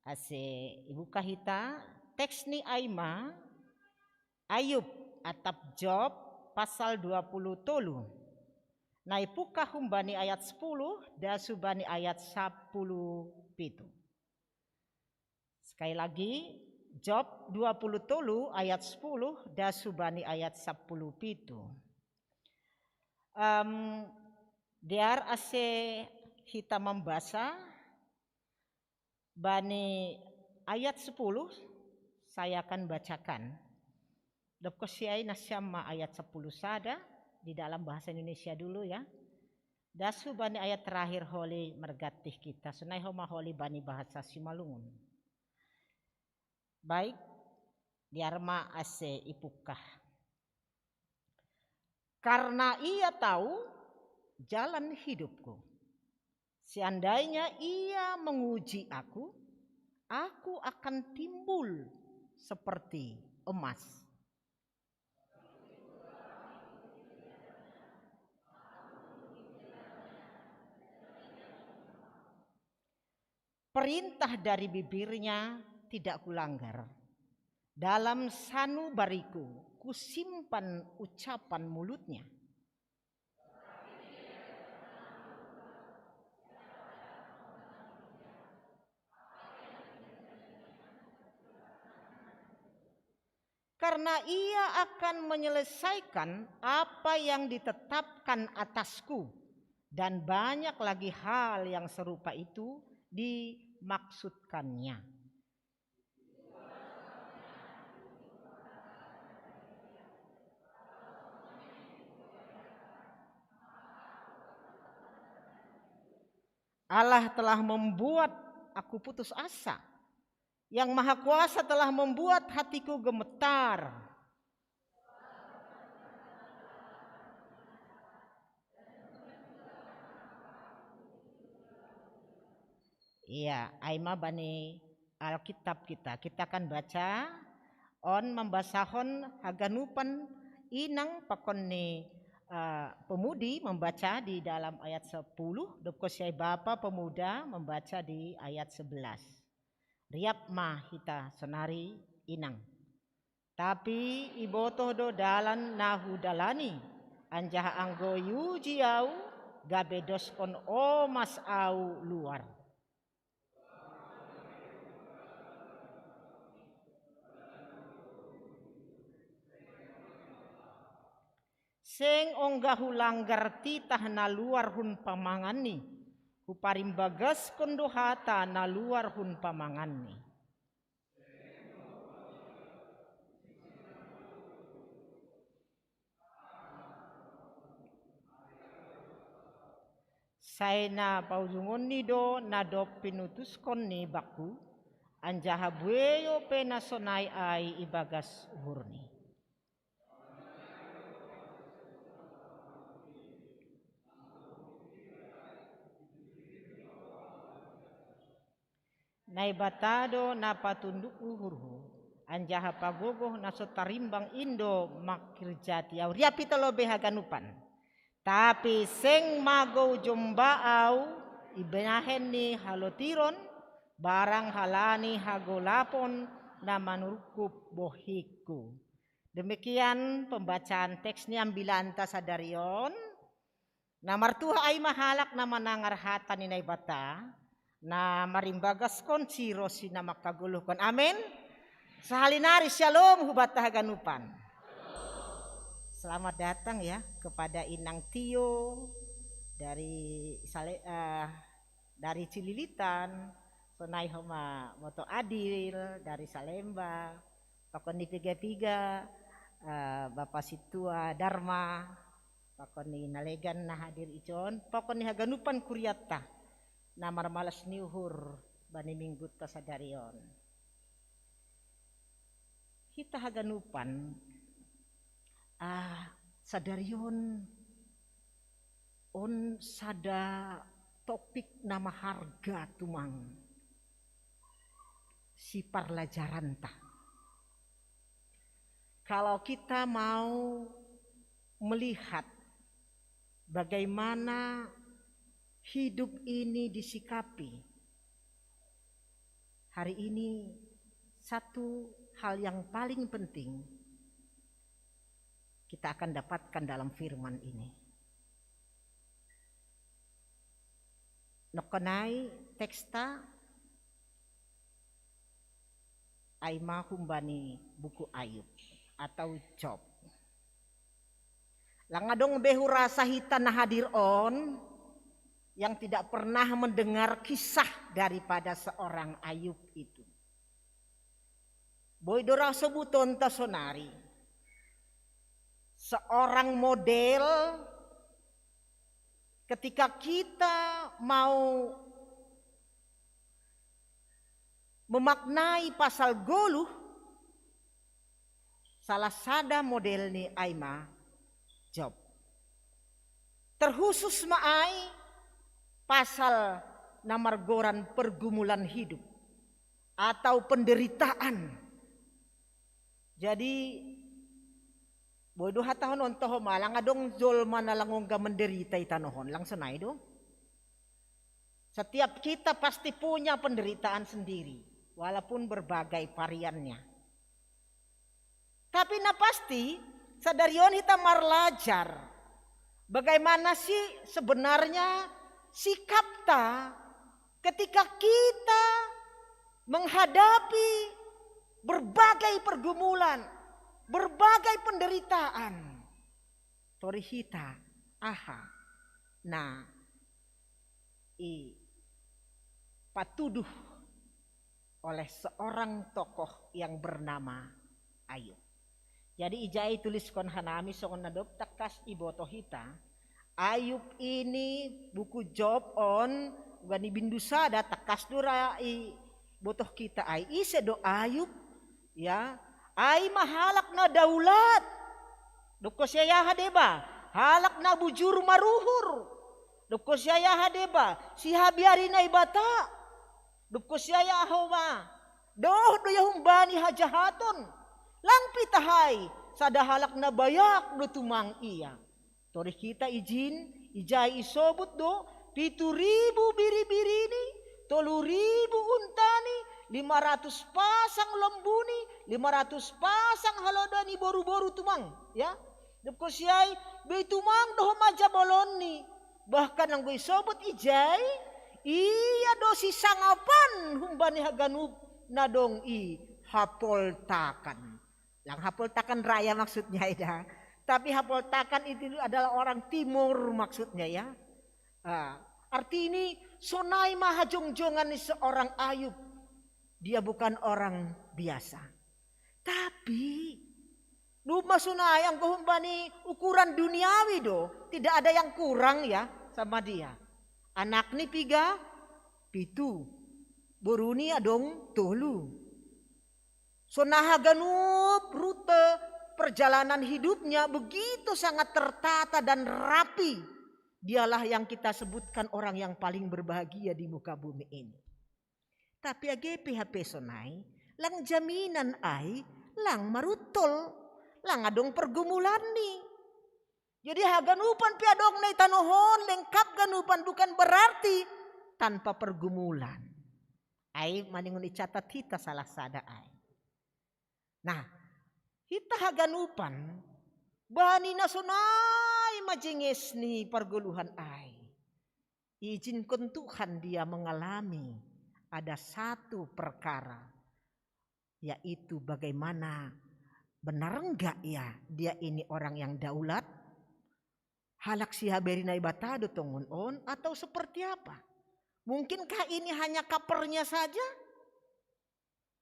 ase ibuka hita, teks ni ai ma, Ayub atap Job pasal dua puluh tolu. Na ipungkah humbani ayat sapuluh, das hubani ayat sapuluh pitu. Sekali lagi, Job dua puluh tolu ayat sapuluh, das hubani ayat sapuluh pitu. Em, dear ase hita mambasa, bani ayat sapuluh saya akan bacakan. Dob kosiai nasiam ma ayat sapuluh sada di dalam bahasa Indonesia dulu ya. Das hubani ayat terakhir holi margantih hita, sonai homa holi bani bahasa Simalungun. Baik, dear ma ase ipungkah. Karena Ia tahu jalan hidupku. Seandainya Ia menguji aku, aku akan timbul seperti emas. Perintah dari bibir-Nya tidak kulanggar. Dalam sanubariku kusimpan ucapan mulut-Nya. Karena ia akan menyelesaikan apa yang ditetapkan atasku, dan banyak lagi hal yang serupa itu dimaksudkannya. Allah telah membuat aku putus asa. Yang Maha Kuasa telah membuat hatiku gemetar. Iya, ai ma bani Alkitab kita. Kita akan baca, on mambasahon haganupan inang pakon ni, eh, pemudi membaca di dalam ayat sepuluh, dob kosi ai bapa pemuda membaca di ayat sebelas. Riap ma hita sonari inang. Tapi ibotoh do dalan na hudalani, anjaha anggo iuji au, gabe doskon omas au luar. Seng ongga hulanggar titah na luar hun pamanganni, huparimbagaskon do hata na luar hun pamanganni. Sai na paujungonni do na dob pinutuskonni bakku, anjaha bueyo pe na sonai ai ibagas uhurni. Naibata do na patunduk uhurhu, anjaha pagogoh na so tarimbang in do mangkirjati au. Riap hita lobei haganupan. Tapi seng magou jomba au ibahen ni halotiron, barang halani hagolapon na manurkup bohingku. Demikian pembacaan teks ni ambilanta sadari on. Na martuha ai ma halak na manangar hata ni Naibata, na marimbagaskon si ro si na mangkagoluhkon. Amen. Sahali nari syalom hubanta haganupan. Selamat datang ya kepada Inang Tio dari Sale-, eh, dari Cililitan, sonai homa Moto Adil dari Salemba, pakon ni piga-piga, eh, Bapa Situa Darma, pakon ni nalegan na hadir ijon, pakon ni haganupan kuriatta na marmalas ni uhur bani minggunta sadari on. Hita haganupan, ah, sadari on, on sada topik na maharga tumang si parlajaranta. Kalau kita mau melihat bagaimana hidup ini disikapi, hari ini satu hal yang paling penting kita akan dapatkan dalam firman ini. Nokkonai teksta ai ma humbani buku Ayub atau Job. Lang adong be hurasa hita na hadir on yang tidak pernah mendengar kisah daripada seorang Ayub itu. Boi do ra sobutonta sonari. Seorang model ketika kita mau memaknai pasal goluh, salah sada model ni ai ma Job. Terkhusus ma ai pasal na margoran pergumulan hidup atau penderitaan. Jadi, boi do hatahon on toho ma, lang adong jolma na lang ongga menderita i tanoh on, lang sonai do. Setiap kita pasti punya penderitaan sendiri, walaupun berbagai variannya. Tapi na pasti, sadari on hita marlajar bagaimana sih sebenarnya sikapta ketika kita menghadapi berbagai pergumulan. Berbagai penderitaan. Tori hita, aha, na i patuduh oleh seorang tokoh yang bernama Ayub. Jadi ijai tuliskon hanami songon na dob tangkas iboto hita, Ayub ini buku Job on, uga ni bindu sada tangkas do ra ibotoh hita ai. Ise do Ayub? Ya, ai ma halak na daulat. Dob ho siai aha deba? Halak na bujur maruhur. Dob ho siai aha deba? Sihabiari Naibata. Dob ho siai aha ma? Dohot do ia humbani hajahaton. Lang pitah ai, sada halak na bayak do tumang ia. Tori hita ijin, ijai isobut do, pitu ribu biri-birini, tolu ribu untani, lima ratus pasang lombuni, lima ratus pasang haloda ni boru-boru tumang, ya. Dob ho siai, be tumang do homa jabolonni. Bahkan anggo isobut ijai, ia do sisangapan humbani haganup na dong i hapoltakan. Lang hapoltakan raya maksudnya, ida. Tapi hapoltakan itu adalah orang timur maksudnya, ya. Ah, arti ini sonai ma hajongjongan ni seorang Ayub. Dia bukan orang biasa. Tapi dob ma sonai anggo humbani ukuran duniawi do, tidak ada yang kurang ya sama dia. Anak ni piga? Pitu. Boru ni adong tolu. Sonai haganup rute perjalanan hidupnya begitu sangat tertata dan rapi. Dialah yang kita sebutkan orang yang paling berbahagia di muka bumi ini. Tapi age pe hape sonai, lang jaminan ai, lang maruntol, lang adong pergumulanni. Jadi haganupan pe adong na i tanoh on, lengkap ganupan, bukan berarti tanpa pergumulan. Ai maningon icatat hita salah sada ai. Nah, hita haganupan, bani na sonai ma jenges ni pargoluhan ai. Iizinkan Tuhan dia mengalami ada satu perkara, yaitu bagaimana benar enggak ya dia ini orang yang daulat, halak sihabiari Naibata do tongon on, atau seperti apa? Mungkinkah ini hanya covernya saja?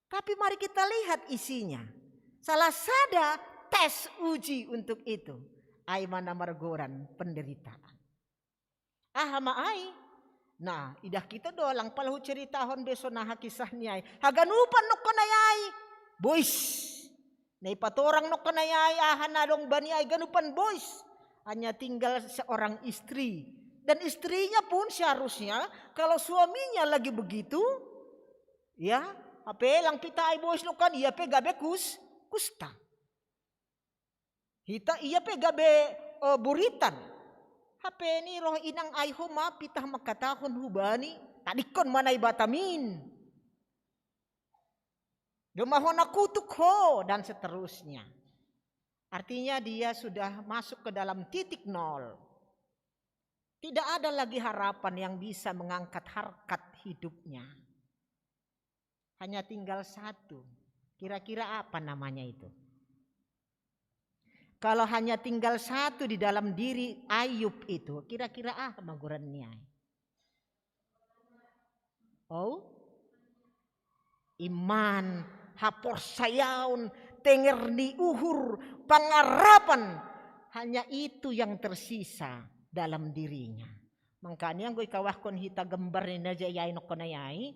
Tapi mari kita lihat isinya. Salah sada tes uji untuk itu, ai ma na margoran penderitaan. Aha ma ai? Nah, idah hita do, lang pala huceritahon be sonai aha kisah ni ai. Haganupan nongko na i ai bois. Na ipatorang nongko na i ai, aha na adong bani ai, ganupan bois. Hanya tinggal seorang istri. Dan istrinya pun seharusnya, kalau suaminya lagi begitu, ya, hape lang pitah ai bois nongko, ia pe gabe kus, kusta. Hita ia pe gabe, eh, buritan. Hape ni roh inang ai, ho ma pitah mangkatahon hubani, tadingkon ma Naibata min. Domahon na kutuk ho, dan seterusnya. Artinya dia sudah masuk ke dalam titik nol. Tidak ada lagi harapan yang bisa mengangkat harkat hidupnya. Hanya tinggal satu. Kira-kira apa namanya itu? Kalau hanya tinggal satu di dalam diri Ayub itu, kira-kira aha ma goran ni ai? Oh? Iman, haporsayaon, tenger ni uhur, pangarapan. Hanya itu yang tersisa dalam dirinya. Makanya anggo ikawahkon hita gambar ni na i ai nongko na i ai,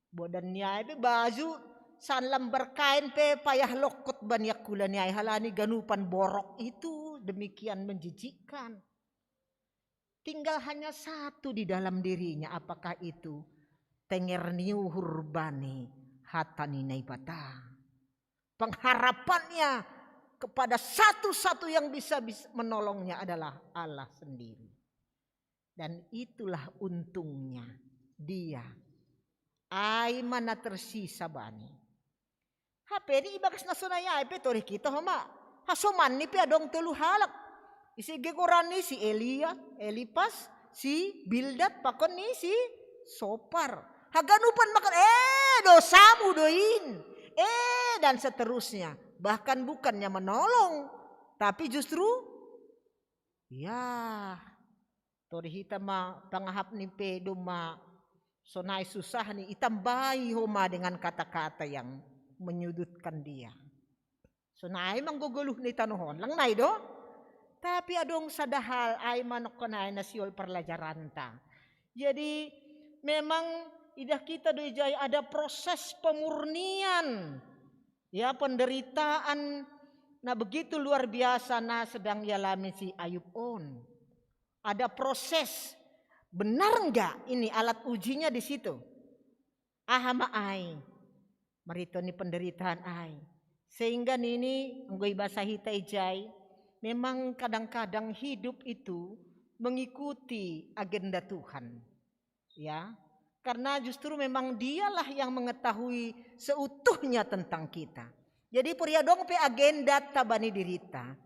bodan ni ai pe baju sanlambar kain pe payah longkot bani angkula ni ai, halani ganupan borok itu demikian menjijikkan. Tinggal hanya satu di dalam dirinya, apakah itu? Tenger ni uhur bani hata ni Naibata. Pengharapannya kepada satu-satu yang bisa, bisa menolongnya adalah Allah sendiri. Dan itulah untungnya dia. Ai ma na tersisa bani. Hape ni ibagas na sonai ai pe torih hita ho ma. Hasomanni pe adong tolu halak. Ise goran ni? Si Elia, Elipas, si Bildad, pakon ni si Sopar. Haganupan mangkatai, eh, dosamu do in. Eh, dan seterusnya. Bahkan bukannya menolong, tapi justru, ya, tori hita ma pangahap ni pe doma sonai susah ni, itambai homa dengan kata-kata yang menyudutkan dia. Sonai manggogoluh ni tanohon lang nai do. Tapi adong sada hal ai manokkonai na siol parlajaranta. Jadi memang idah kita do ijai ada proses pemurnian, ya, penderitaan na begitu luar biasa na sedang ialami si Ayub on. Ada proses, benar enggak ini alat ujinya di situ? Aha ma ai, marito ni penderitaan ai. Sehingga nini anggo ibasa hita ijai, memang kadang-kadang hidup itu mengikuti agenda Tuhan. Ya, karena justru memang dialah yang mengetahui seutuhnya tentang kita. Jadi puriadong pe agenda tabani dirita,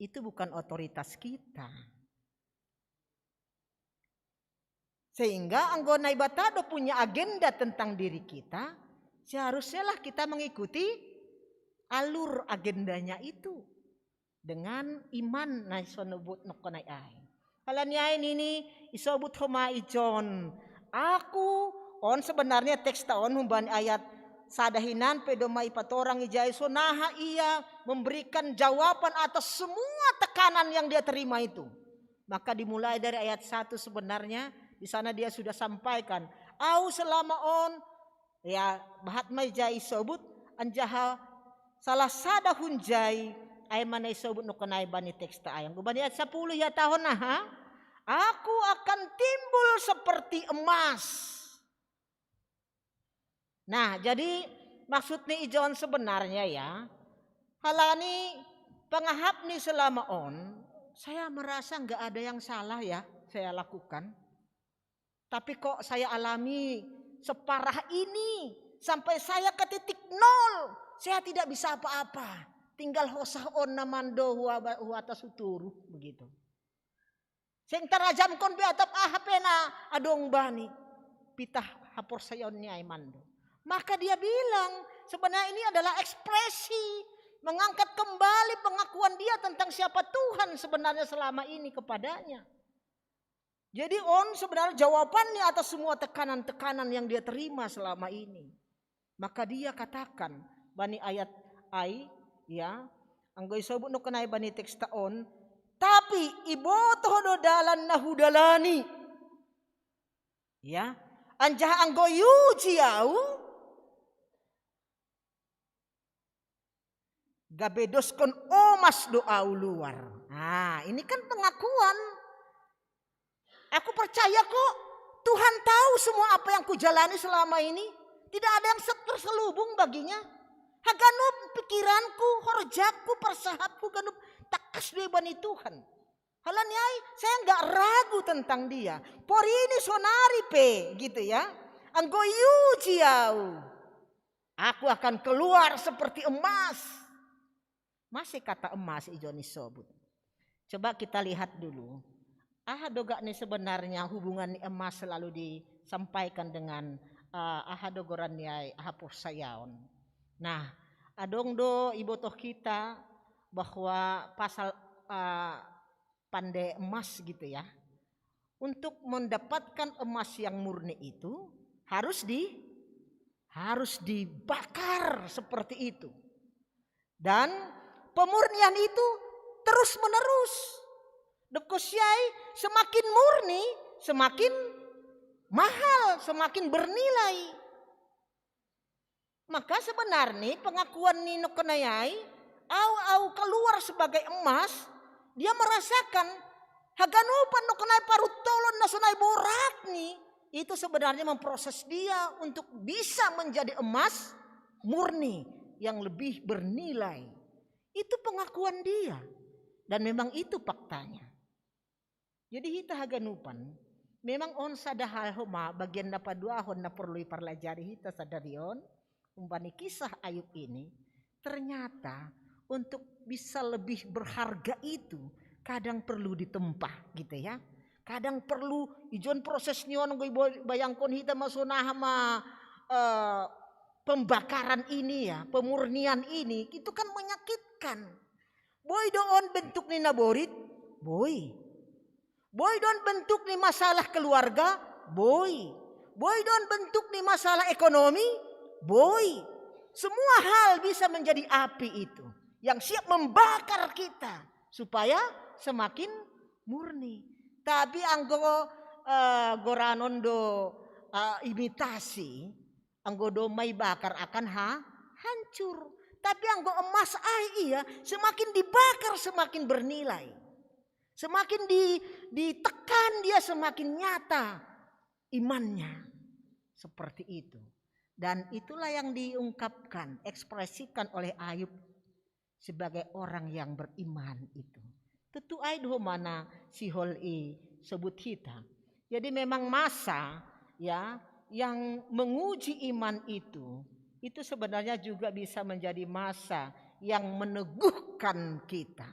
itu bukan otoritas kita. Sehingga anggo Naibata do punya agenda tentang diri kita, seharusnya lah kita mengikuti alur agendanya itu dengan iman na sonobut nokkonai ai. Halani ai nini isobut homa ijon. Aku on sebenarnya teks ta on humbani ayat sada hinan pe doma ipatorang ijai sonaha ia memberikan jawaban atas semua tekanan yang dia terima itu. Maka dimulai dari ayat satu sebenarnya, di sana dia sudah sampaikan, au selama on, ya, bahat ma ijai isobut, anjaha salah sada hunjai ai ma na isobut nokkonai bani teks ta ai. Anggo bani ayat sapuluh ihatahon aha? Aku akan timbul seperti emas. Nah, jadi maksud ni ijon sebenarnya ya, halani pangahap ni selama on, saya merasa nggak ada yang salah ya saya lakukan. Tapi kok saya alami separah ini, sampai saya ke titik nol, saya tidak bisa apa-apa. Tinggal hosah on na mando hua, hua atas uturu begitu. Seng tarajamkon be atap aha pe na adong bani pitah haporsayaon ni ai mando. Maka dia bilang, sebenarnya ini adalah ekspresi mengangkat kembali pengakuan dia tentang siapa Tuhan sebenarnya selama ini kepadanya. Jadi on sebenarnya jawabannya atas semua tekanan-tekanan yang dia terima selama ini. Maka dia katakan bani ayat ai, ya, anggo isobut nokkonai bani teks ta on, tapi ibotoh do dalan na hudalani. Ya, anjaha anggo iuji au, gabe doskon omas do au luar. Nah, ini kan pengakuan. Aku percaya kok Tuhan tahu semua apa yang kujalani selama ini. Tidak ada yang terselubung baginya. Haganup pikiranku, horjakku, persahapku, ganup takas do ibani Tuhan. Halani ai, saya nggak ragu tentang dia. Porini sonari pe gitu ya. Anggo iuji au, aku akan keluar seperti emas. Masih kata emas ijon isobut. Coba kita lihat dulu. Aha do gok ni sebenarnya hubungan ni emas selalu disampaikan dengan, eh, aha do goran ni ai, aha porsayaon. Nah, adong do ibotoh kita bahwa pasal, eh, pande emas gitu ya. Untuk mendapatkan emas yang murni itu harus di harus dibakar seperti itu. Dan pemurnian itu terus-menerus. Dokkon siai, semakin murni, semakin mahal, semakin bernilai. Maka sebenarnya pengakuan ni nokkonai ai, au, au keluar sebagai emas, dia merasakan haganupan nokkonai parutolon na sonai borat ni, itu sebenarnya memproses dia untuk bisa menjadi emas murni yang lebih bernilai. Itu pengakuan dia. Dan memang itu faktanya. Jadi hita haganupan, memang on sada hal homa bagian na paduahon na porlu iparlajari hita sadari on, umpani kisah Ayub ini, ternyata untuk bisa lebih berharga itu kadang perlu ditempa gitu ya. Kadang perlu ijon proses ni on, anggo ibo-, bayangkon hita ma sonaha ma, eh, pembakaran ini ya, pemurnian ini, itu kan menyakitkan. Boi do on bentuk ni naborit, boi. Boi do on bentuk ni masalah keluarga, boi. Boi do on bentuk ni masalah ekonomi, boi. Semua hal bisa menjadi api itu yang siap membakar kita supaya semakin murni. Tapi anggo eh, goranon do eh, imitasi, anggo do mai bakar akan ha hancur. Tapi anggo emas ai ia semakin dibakar semakin bernilai. Semakin di, ditekan dia semakin nyata imannya. Seperti itu. Dan itulah yang diungkapkan, ekspresikan oleh Ayub sebagai orang yang beriman itu. Tentu ai do mana sihol i sebut kita. Jadi memang masa ya yang menguji iman itu, itu sebenarnya juga bisa menjadi masa yang meneguhkan kita.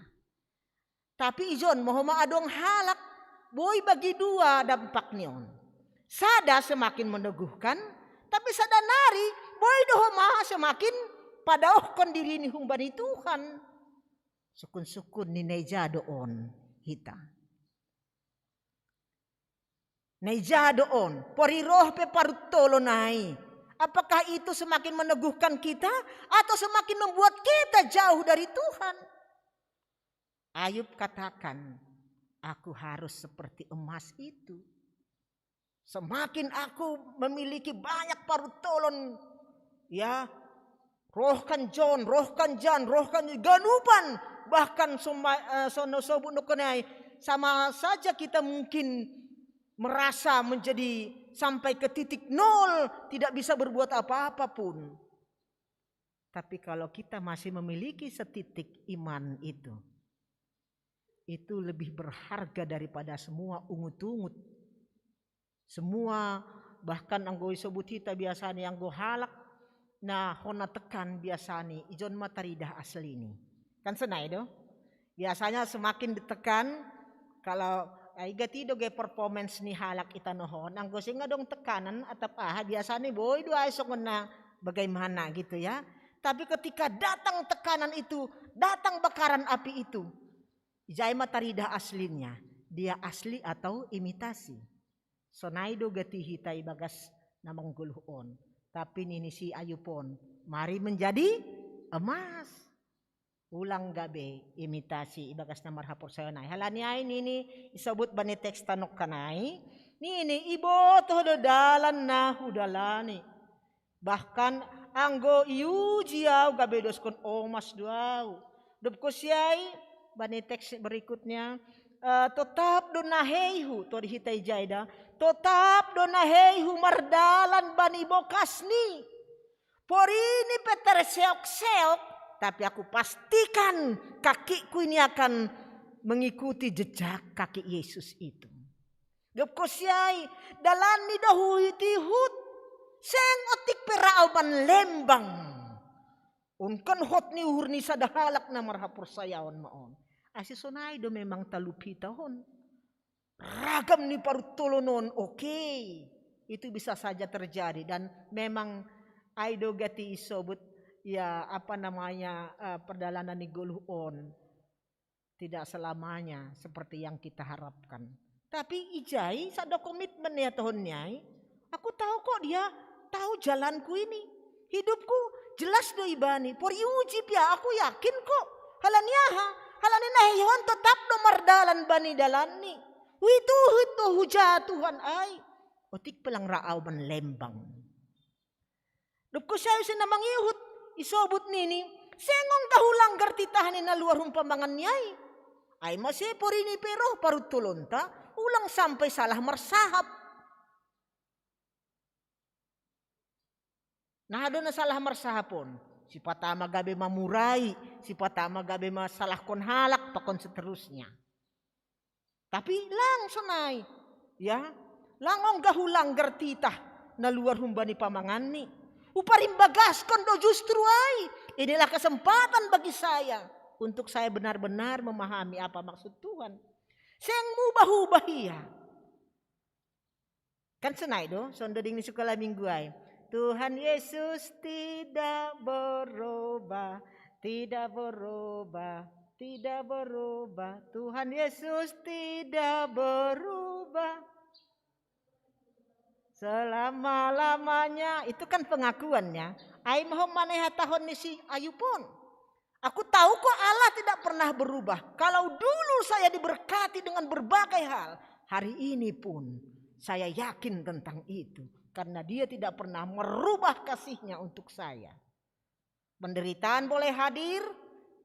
Tapi ijon mo homa adong halak, boi bagi dua dampak ni on. Sada semakin meneguhkan, tapi sada nari boi do homa semakin padaohkon diri ni humbani Tuhan. Sukun-sukun ni naija do on hita. Naija do on, poriroh pe paruttolo nai. Apakah itu semakin meneguhkan kita atau semakin membuat kita jauh dari Tuhan? Ayub katakan, aku harus seperti emas itu. Semakin aku memiliki banyak paruttolon, ya, roh kan jon, roh kan jan, roh kan ganupan, bahkan soma, eh, sono sobut nokonai, sama saja kita mungkin merasa menjadi sampai ke titik nol, tidak bisa berbuat apa-apa pun. Tapi kalau kita masih memiliki setitik iman itu, itu lebih berharga daripada semua ungut-ungut. Semua, bahkan anggo isobut hita biasani anggo halak na hona tekan biasani ijon ma taridah asli ni. Kan sonai do? Biasanya semakin ditekan, kalau ai gati do ge performance ni halak i tanohon, anggo sing adong tekanan atap aha biasani boi do ai songon na bagaimana gitu ya. Tapi ketika datang tekanan itu, datang bakaran api itu, ijai ma taridah aslinya, dia asli atau imitasi. Sonai do gati hita ibagas na manggoluh on. Tapi nini si Ayub on, mari menjadi emas. Ulang gabe imitasi ibagas na marhaporsayaon ai. Halani ai nini isobut bani teks tanokkan ai, nini ibotoh do dalan na hudalani. Bahkan anggo iuji au gabe doskon omas do au. Dobkonsi ai bani teks berikutnya, eh, totap do naheihu, tori hita ijai da, totap do naheihu mardalan bani bokasni. Porini pe terseok-seok, tapi aku pastikan kakiku ini akan mengikuti jejak kaki Yesus itu. Dobkonsi ai, dalanni do huihut-ihut, seng otik pe ra au manlembang. On kan hot ni uhur ni sada halak na marhaporsayaon ma on. Asi sonai do memang talup hita on. Ragam ni paruttolon on, oke. Itu bisa saja terjadi dan memang ai do gati isobut ya apa namanya eh, perdalanan ni goluh on. Tidak selamanya seperti yang kita harapkan. Tapi ijai sada komitmen ya tahun niai. Aku tahu kok dia tahu jalanku ini. Hidupku jelas do ibani. Poriuji pia aku yakin kok. Halani aha? Halani naheihon tetap do mardalan bani dalanni. Huihut-uhut do huja Tuhan ai. Otik pe lang ra au manlembang. Dobkonsi ai use na mangiuhut, isobut nini, seng ongga hulanggar titah ni na luar hun pamangan ni ai. Ai mase porini pe roh paruttolonta, ulang sampai salah marsahap. Nah, do na salah marsahap on. Sipata ma gabe mamurai, sipata ma gabe masalahkon halak, pakon seterusnya. Tapi lang sonai, ya, lang ongga hulanggar titah na luar humbani pamanganni. Huparimbagaskan do justru ai. Inilah kesempatan bagi saya untuk saya benar-benar memahami apa maksud Tuhan. Seng mubah-ubah ia. Kan sonai do, songon doding ni sikola minggu ai. Tuhan Yesus tidak berubah, tidak berubah, tidak berubah. Tuhan Yesus tidak berubah selama-lamanya. Itu kan pengakuannya. Ai maho maneh hatahon ni si Ayub on. Aku tahu kok Allah tidak pernah berubah. Kalau dulu saya diberkati dengan berbagai hal, hari ini pun saya yakin tentang itu. Karena dia tidak pernah merubah kasihnya untuk saya. Penderitaan boleh hadir,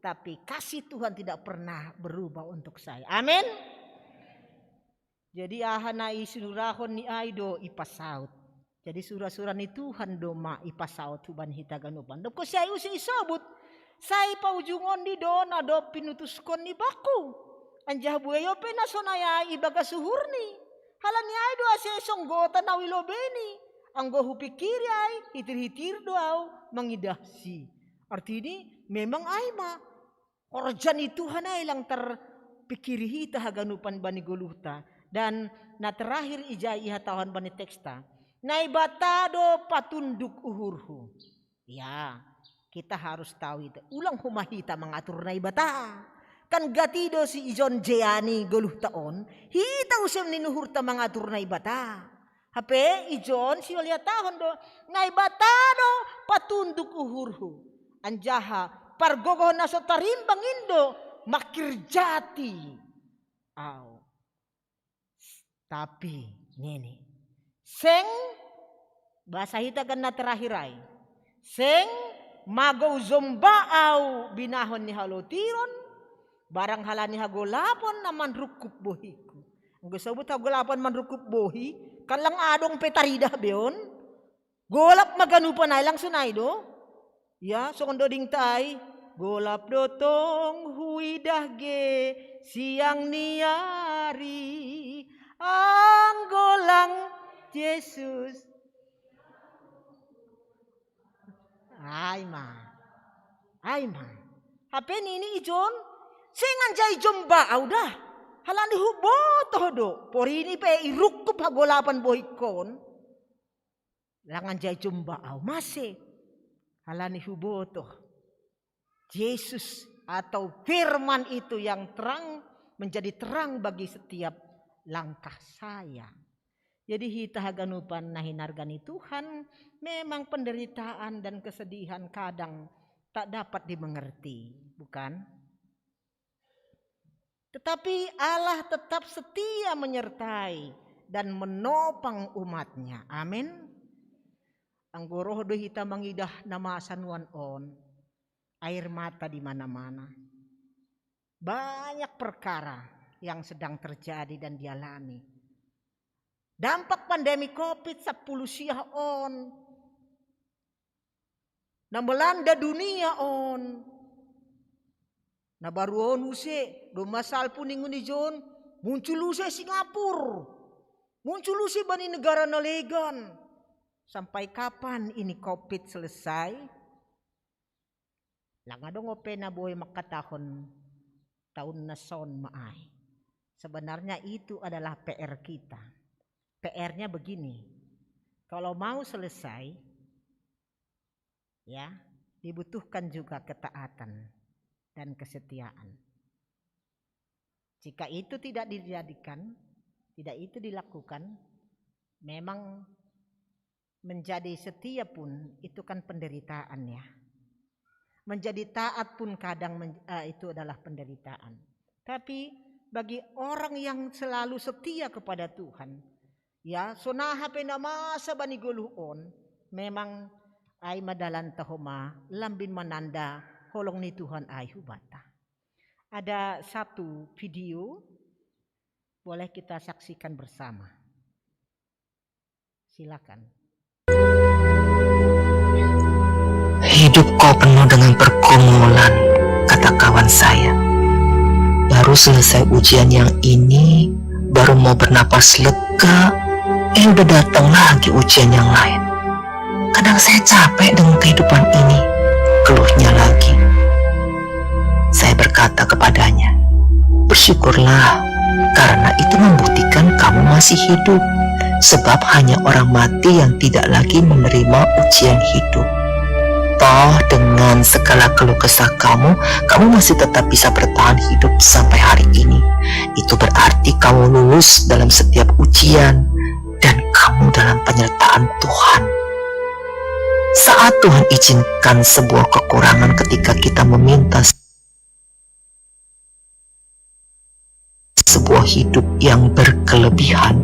tapi kasih Tuhan tidak pernah berubah untuk saya. Amin. Jadi aha na isurahon ni ai do ipasaut. Jadi sura-sura ni Tuhan do ma ipasaut huban hita ganupan. Doko si ai use isobut. Sai paujungon ni do na do pinutuskon ni baku. Anjaha bueyo pe na sonai ai ibagas uhurni. Halani ai do ase songgota na uilobeni. Anggo hupikiri ai, hitir-hitir do au mangidah si. Artini memang ai ma. Horja ni Tuhan ai lang tarpikiri hita haganupan bani goluhta. Dan na terakhir ijai ihatahon bani teksta. Naibata do patunduk uhurhu. Ya, kita harus tahu itu. Ulang homa hita mangatur Naibata. Kan gati do si ijon jea ni goluhta on. Hita use ni uhurta mangatur Naibata. Hape ijon si oliatahon do. Naibata do patunduk uhurhu. Anjaha pargogoh na so tarimbang indo makirjati au. Tapi ngeni. Seng bahasa hita kan na terakhir ai. Seng magou jomba au binahon ni halotiron, barang halani hagolapon na manrungkup bohiku. Anggo sobut hagolapon manrungkup bohi, kan lang adong pe taridah beon. Golap maganupan ai lang sonai do. Ya, songon doding tai. Golap do tong huidah ge siang ni ari. Anggo lang Jesus. Ai ma. Ai ma. Hape nini ijon. Seng anjai jomba au da. Halani hubotoh do. Porini pe irungkup hagolapan bohikon. Lang anjai jomba au mase. Halani hubotoh. Yesus atau firman itu yang terang, menjadi terang bagi setiap langkah saya. Jadi hita haganupan na hinarga ni Tuhan, memang penderitaan dan kesedihan kadang tak dapat dimengerti, bukan? Tetapi Allah tetap setia menyertai dan menopang umat-Nya. Amin. Anggo roh do hita mangidah na masa nuan on, air mata di mana-mana. Banyak perkara yang sedang terjadi dan dialami. Dampak pandemi covid sepuluh siah on na melanda dunia on. Na baru on use, domma salpu ningon ijon, muncul use Singapura. Muncul use bani negara na legan. Sampai kapan ini covid selesai? Lang adong ope na boi mangkatahon taon na son ma ai. Sebenarnya itu adalah P R kita. P R-nya begini. Kalau mau selesai, ya, dibutuhkan juga ketaatan dan kesetiaan. Jika itu tidak dijadikan, tidak itu dilakukan, memang menjadi setia pun itu kan penderitaan, ya. Menjadi taat pun kadang men, eh, itu adalah penderitaan. Tapi bagi orang yang selalu setia kepada Tuhan, ya, sonaha pe na masa bani goluh on, memang ai ma dalan tahoma lambin mananda holong ni Tuhan ai hubata. Ada satu video boleh kita saksikan bersama. Silakan. Hidup kau penuh dengan pergumulan, kata kawan saya. Baru selesai ujian yang ini, baru mau bernapas lega, eh, udah datang lagi ujian yang lain. Kadang saya capek dengan kehidupan ini, keluhnya lagi. Saya berkata kepadanya, "Bersyukurlah, karena itu membuktikan kamu masih hidup." Sebab hanya orang mati yang tidak lagi menerima ujian hidup. Toh dengan segala keluh kesah kamu, kamu masih tetap bisa bertahan hidup sampai hari ini. Itu berarti kamu lulus dalam setiap ujian dan kamu dalam penyertaan Tuhan. Saat Tuhan izinkan sebuah kekurangan ketika kita meminta sebuah hidup yang berkelebihan,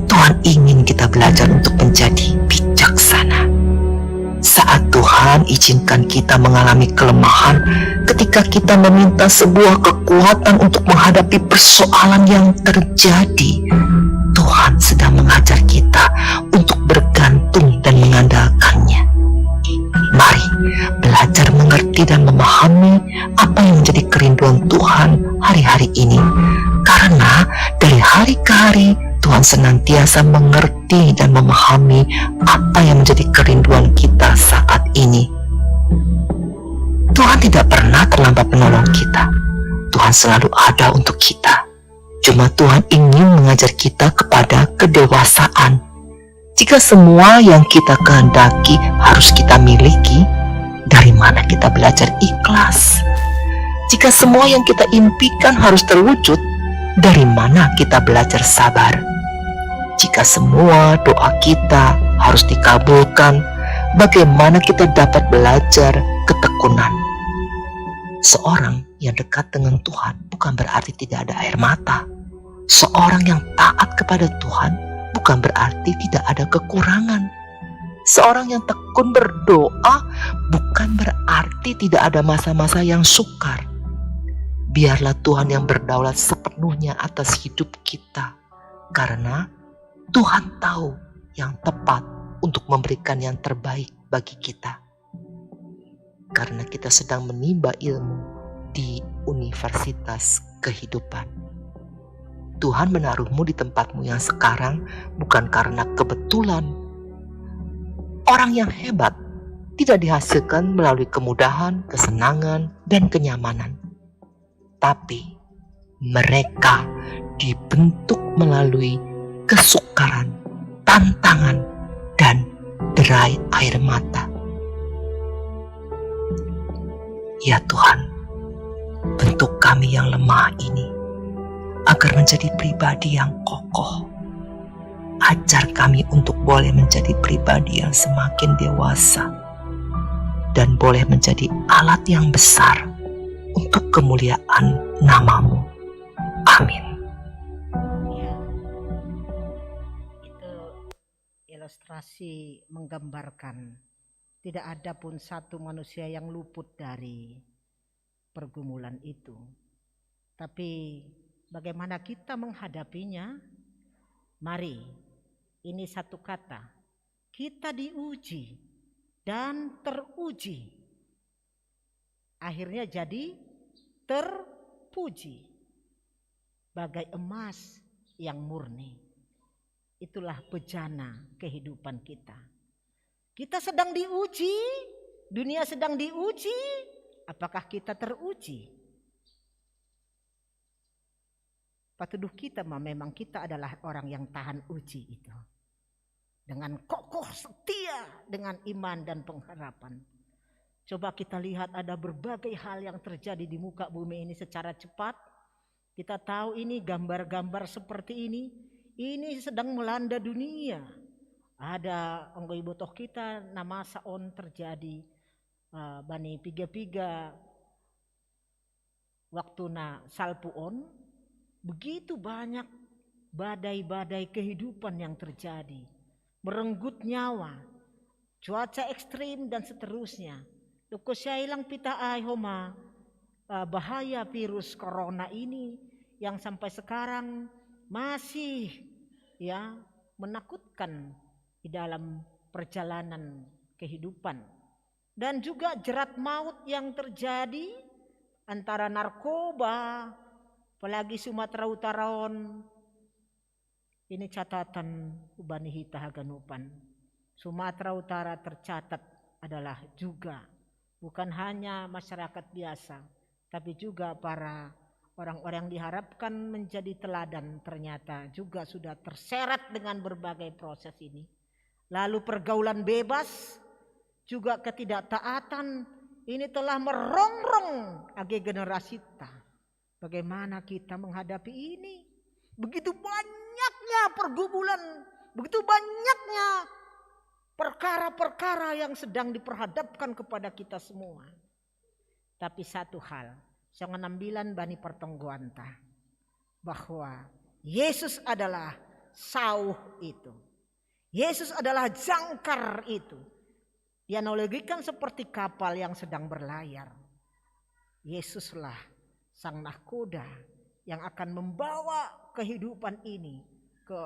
Tuhan ingin kita belajar untuk menjadi bijaksana. Saat Tuhan izinkan kita mengalami kelemahan ketika kita meminta sebuah kekuatan untuk menghadapi persoalan yang terjadi, Tuhan sedang mengajar kita untuk bergantung dan mengandalkannya. Mari belajar mengerti dan memahami apa yang menjadi kerinduan Tuhan hari-hari ini. Karena dari hari ke hari Tuhan senantiasa mengerti dan memahami apa yang menjadi kerinduan kita saat ini. Tuhan tidak pernah terlambat menolong kita. Tuhan selalu ada untuk kita. Cuma Tuhan ingin mengajar kita kepada kedewasaan. Jika semua yang kita kehendaki harus kita miliki, dari mana kita belajar ikhlas? Jika semua yang kita impikan harus terwujud, dari mana kita belajar sabar? Jika semua doa kita harus dikabulkan, bagaimana kita dapat belajar ketekunan? Seorang yang dekat dengan Tuhan bukan berarti tidak ada air mata. Seorang yang taat kepada Tuhan bukan berarti tidak ada kekurangan. Seorang yang tekun berdoa bukan berarti tidak ada masa-masa yang sukar. Biarlah Tuhan yang berdaulat sepenuhnya atas hidup kita, karena Tuhan tahu yang tepat untuk memberikan yang terbaik bagi kita. Karena kita sedang menimba ilmu di universitas kehidupan. Tuhan menaruhmu di tempatmu yang sekarang bukan karena kebetulan. Orang yang hebat tidak dihasilkan melalui kemudahan, kesenangan, dan kenyamanan. Tapi mereka dibentuk melalui kesukaran, tantangan, dan derai air mata. Ya Tuhan, bentuk kami yang lemah ini agar menjadi pribadi yang kokoh. Ajar kami untuk boleh menjadi pribadi yang semakin dewasa dan boleh menjadi alat yang besar untuk kemuliaan nama-Mu. Amin. Ya. Itu ilustrasi menggambarkan tidak ada pun satu manusia yang luput dari pergumulan itu. Tapi bagaimana kita menghadapinya? Mari, ini satu kata. Kita diuji dan teruji. Akhirnya jadi terpuji. Bagai emas yang murni. Itulah bejana kehidupan kita. Kita sedang diuji, dunia sedang diuji, apakah kita teruji? Patuduh kita mah memang kita adalah orang yang tahan uji itu. Dengan kokoh setia dengan iman dan pengharapan. Coba kita lihat ada berbagai hal yang terjadi di muka bumi ini secara cepat. Kita tahu ini gambar-gambar seperti ini. Ini sedang melanda dunia. Ada onggoi botoh kita nama saon terjadi uh, bani piga-piga waktu na salpuon, begitu banyak badai-badai kehidupan yang terjadi, merenggut nyawa, cuaca ekstrim dan seterusnya. Loko siya ilang pita ai homa uh, bahaya virus corona ini yang sampai sekarang masih ya menakutkan di dalam perjalanan kehidupan. Dan juga jerat maut yang terjadi antara narkoba, apalagi Sumatera Utara on. Ini catatan ubani hita haganupan. Sumatera Utara tercatat adalah juga bukan hanya masyarakat biasa, tapi juga para Orang-orang yang diharapkan menjadi teladan ternyata juga sudah terseret dengan berbagai proses ini. Lalu pergaulan bebas, juga ketidaktaatan, ini telah merongrong age generasita. Bagaimana kita menghadapi ini? Begitu banyaknya pergumulan, begitu banyaknya perkara-perkara yang sedang diperhadapkan kepada kita semua. Tapi satu hal, songon na mbilang bani pertonggoanta, bahwa Yesus adalah sauh itu. Yesus adalah jangkar itu. Dianalogikan seperti kapal yang sedang berlayar. Yesuslah sang nahkoda yang akan membawa kehidupan ini ke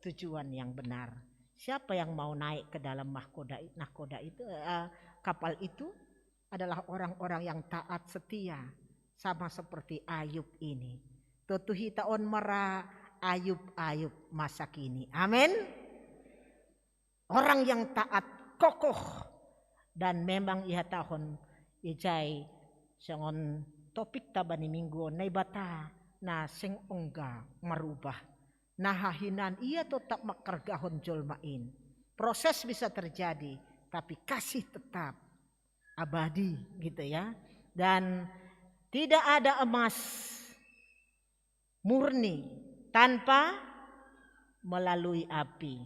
tujuan yang benar. Siapa yang mau naik ke dalam mahkoda, nahkoda itu, eh, kapal itu adalah orang-orang yang taat setia, sama seperti Ayub ini. Totu hita on mara Ayub-Ayub masa kini. Amin. Orang yang taat, kokoh, dan memang ihatahon ijai songon topikta bani minggu on, Naibata na seng ongga marubah. Na hahinan ia tetap mangkargahon jolma in. Proses bisa terjadi, tapi kasih tetap abadi, gitu ya. Dan tidak ada emas murni tanpa melalui api.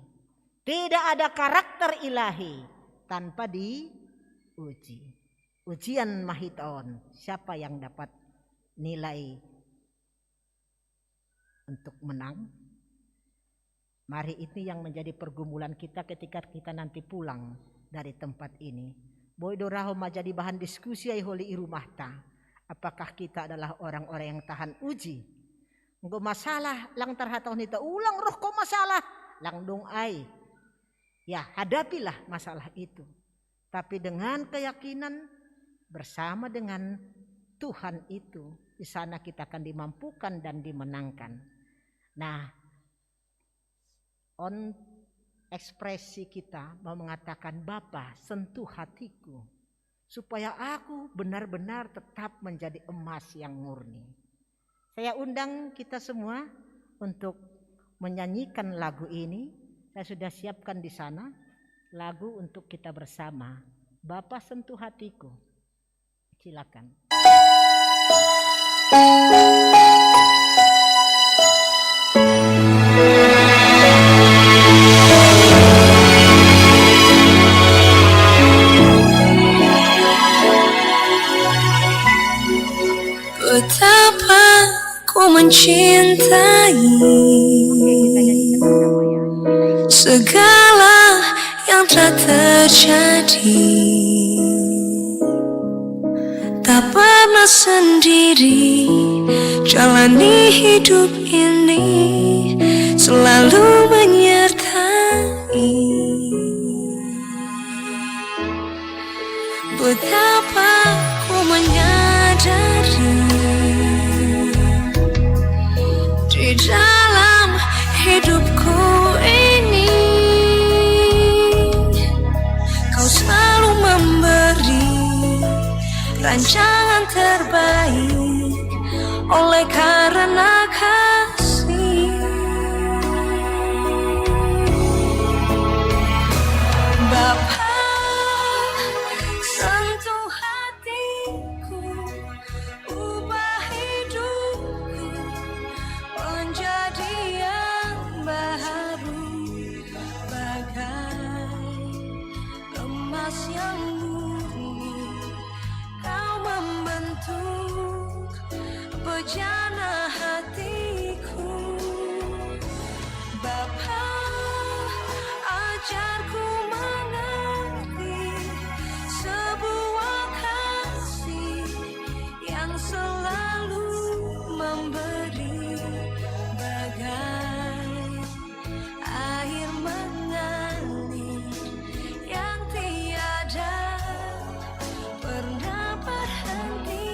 Tidak ada karakter ilahi tanpa diuji. Ujian ma hita on, siapa yang dapat nilai untuk menang? Mari, ini yang menjadi pergumulan kita ketika kita nanti pulang dari tempat ini. Boi do ra homa jadi bahan diskusi ai holi i rumahta. Apakah kita adalah orang-orang yang tahan uji? Enggo masalah, lang tarhatahon hita, ulang roh ho masalah, lang dong ai. Ya, hadapilah masalah itu. Tapi dengan keyakinan bersama dengan Tuhan itu, di sana kita akan dimampukan dan dimenangkan. Nah, on ekspresi kita mau mengatakan, "Bapa, sentuh hatiku, supaya aku benar-benar tetap menjadi emas yang murni." Saya undang kita semua untuk menyanyikan lagu ini. Saya sudah siapkan di sana lagu untuk kita bersama. "Bapa, sentuh hatiku." Silakan. Betapa ku mencintai segala yang telah terjadi. Tak pernah sendiri jalani hidup ini, selalu menyertai. Betapa ku menyadari di dalam hidupku ini, kau selalu memberi rancangan terbaik oleh karena kasih. Bapa, sentuh hatiku, ubah hidupku menjadi yang baru, bagai emas yang murni. Kau membentuk bejana hatiku. Bapa, ajarku mengerti sebuah kasih yang selalu memberi, bagai air mengalir yang tiada pernah berhenti.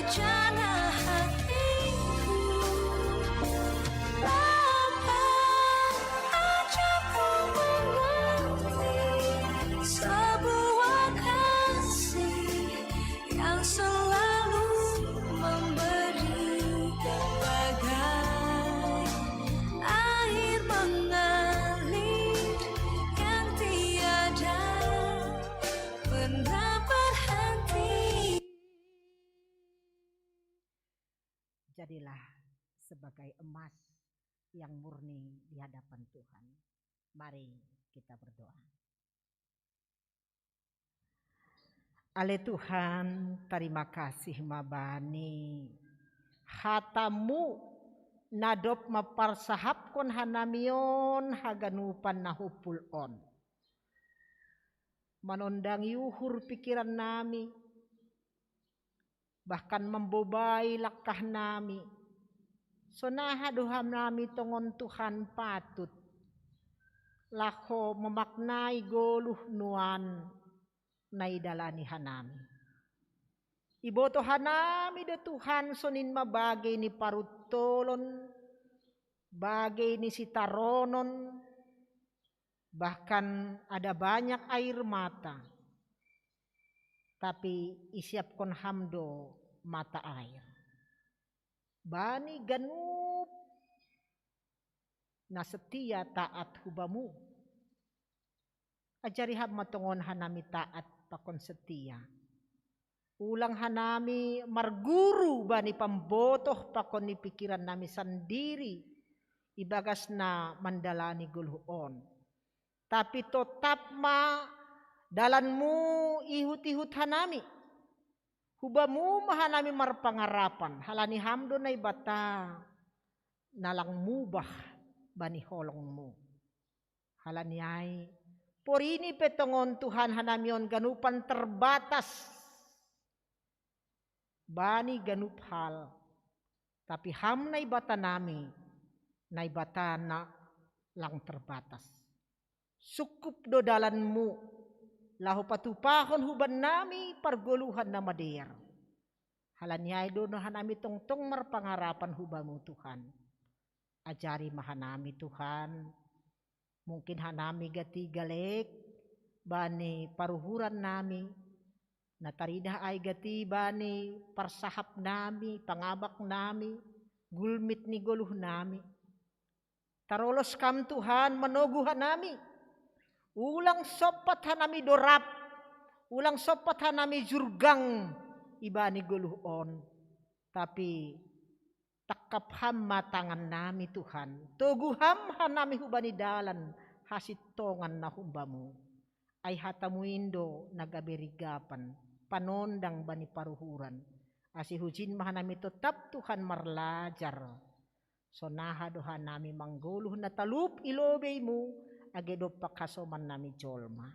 Jangan hatiku lapar, ajakku mengerti sebuah kasih yang selalu memberi, bagai air mengalir yang tiada pernah berhenti. Jadilah sebagai emas yang murni di hadapan Tuhan. Mari kita berdoa. Ale Tuhan, tarima kasih ma bani hatamu na dob maparsahapkon hanami on haganupan na humpul on. Manondangi uhur pikiran nami, bahkan mambobai langkah nami. Sonaha do hanami tongon Tuhan patut laho mamaknai goluh nuan na idalani hanami. Iboto hanami do Tuhan sonin ma bagei ni paruntolon, bagei ni sitaronon, bahkan ada banyak air mata, tapi isiapkon Ham do mata air. Bani ganup na setia taat hu Bamu, ajari Ham ma tongon hanami taat pakon setia. Ulang hanami marguru bani pambotoh pakon ni pikiran nami sandiri ibagas na mandalani goluh on. Tapi totap ma dalanmu ihut-ihut hanami. Hu Bamu ma hanami marpangarapan, halani Ham do Naibata na lang mubah bani holongmu. Halani ai, porini pe tongon Tuhan hanami on ganupan terbatas bani ganup hal. Tapi Ham Naibata nami, Naibata na lang terbatas. Sungkup do dalanmu, laho patupahon hu bannami pargoluhan na madear. Halani ai do na hanami tongtong marpangarapan hu Bamu Tuhan. Ajari ma hanami Tuhan. Mungkin hanami gati galek bani paruhuran nami, na taridah ai gati bani parsahap nami, pangabak nami, gulmit ni goluh nami. Tarolos Kam Tuhan manogu hanami. Ulang sompat hanami dorap, ulang sompat hanami jurgang ibani goluh on. Tapi tangkap Ham ma tangan nami Tuhan, togu Ham hanami hubani dalan hasintongan na humbamu. Ai hatamu in do na gabe rigapan, panondang bani paruhuran. Ase hujin ma hanami totap Tuhan marlajar. Sonaha do hanami manggoluh na talup i lobeimu, age dompak hasoman nami jolma.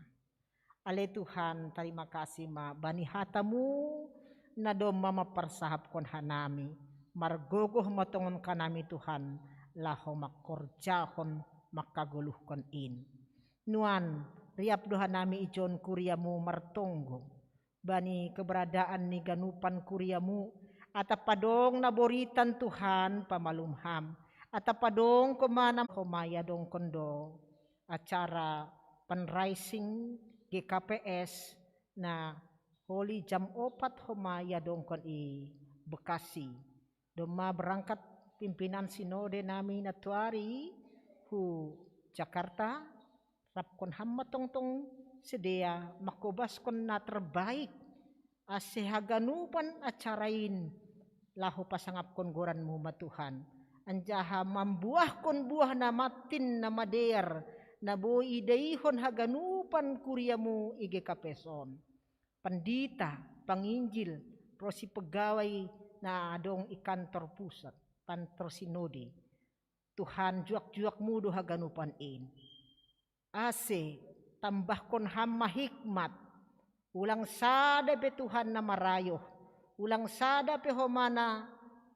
Ale Tuhan, tarima kasih ma bani hatamu na domma maparsahapkon hanami, margogoh ma tongon hanami Tuhan, laho mangkorjahon mangkagoluhkon in. Nuan, riap do hanami ijon kuriamu martonggo bani keberadaan ni ganupan kuriamu, atap adong na boritan Tuhan pamalum Ham, atap adong komana homa iadongkon do acara fundraising G K P S na holi jam opat homa iadongkon i Bekasi. Domma berangkat pimpinan sinode nami na tuari hu Jakarta, rapkon Ham ma tongtong sidea mangkobaskon na terbaik, ase haganupan acara in laho pasangapkon goranmu ma Tuhan, anjaha mambuahkon buah na matin na madear, na boi idaihon haganupan kuriamu i G K P S on. Pandita, panginjil, ro sipegawai na adong i kantor pusat, kantor sinode. Tuhan, juak-juakmu do haganupan in. Ase tambahkon Ham ma hikmat, ulang sada pe Tuhan na marayoh, ulang sada pe homa na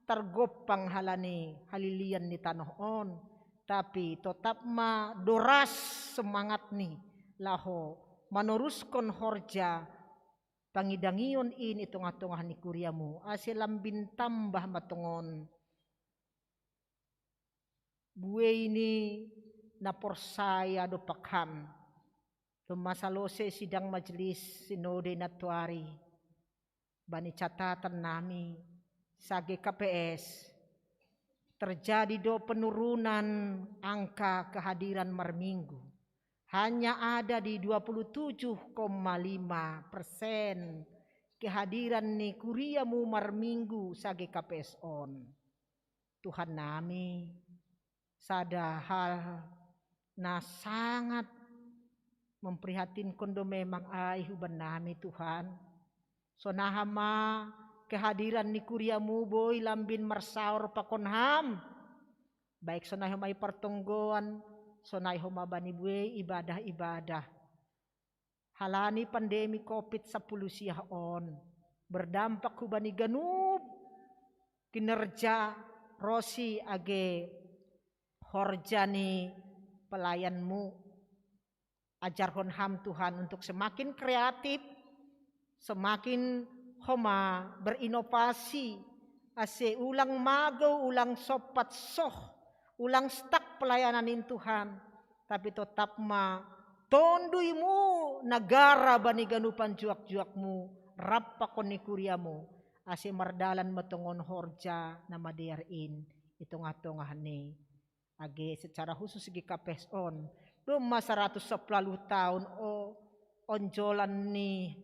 targompang halani halilian ni tanoh on, tapi totap ma doras semangatni laho manoruskon horja pangidangion ini tongah-tongah ni kuriamu, ase lambin tambah matongon buei ni na porsaya do pakham. Domma salose sidang majelis sinode na toari, bani catatan nami sa G K P S, terjadi do penurunan angka kehadiran marminggu. Hanya ada di dua puluh tujuh koma lima persen kehadiran ni kuriamu marminggu sa G K P S on. Tuhan nami, sada hal na sangat memprihatinkan do memang ai huban nami, Tuhan. Sonaha ma kehadiran ni kuriamu boi lambin marsaor pakon ham. Baik sonai homa i partonggoan, sonai homa bani buei ibadah-ibadah. Halani pandemi covid sapuluh siah on, berdampak hubani ganup kinerja ro si age horja ni pelayanmu. Ajarhon ham Tuhan untuk semakin kreatif, semakin homa berinovasi, ase ulang magou, ulang sompat soh, ulang stuck pelayanan in Tuhan, tapi totap ma Tonduimu na gara bani ganupan juak-juakmu, rap pakon ni kuriamu, ase mardalan ma tongon horja na madear in i tongah-tongah ni age secara khusus G K P S on. Domma saratus sapuluh taon o onjolan ni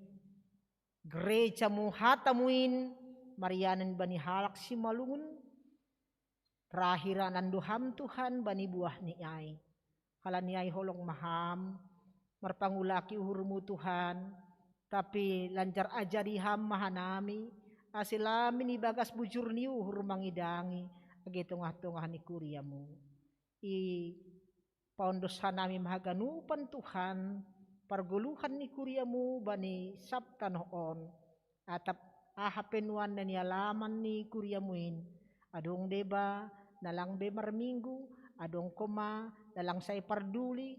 gerejamu, hatamu in marianan bani halak Simalungun, terakhir anan do ham Tuhan bani buah ni ai. Halani ai holong ma ham marpangulaki uhurmu Tuhan, tapi lanjar ajari ham ma hanami, ase lambin ibagas bujur ni uhur mangidangi age tongah-tongah ni kuriamu. I paondos hanami ma haganupan Tuhan, pargoluhan ni kuriamu bani sab tanoh on, atap aha pe nuan na nialaman ni kuriamu in, adong deba na lang be marminggu, adong koma na lang sai parduli,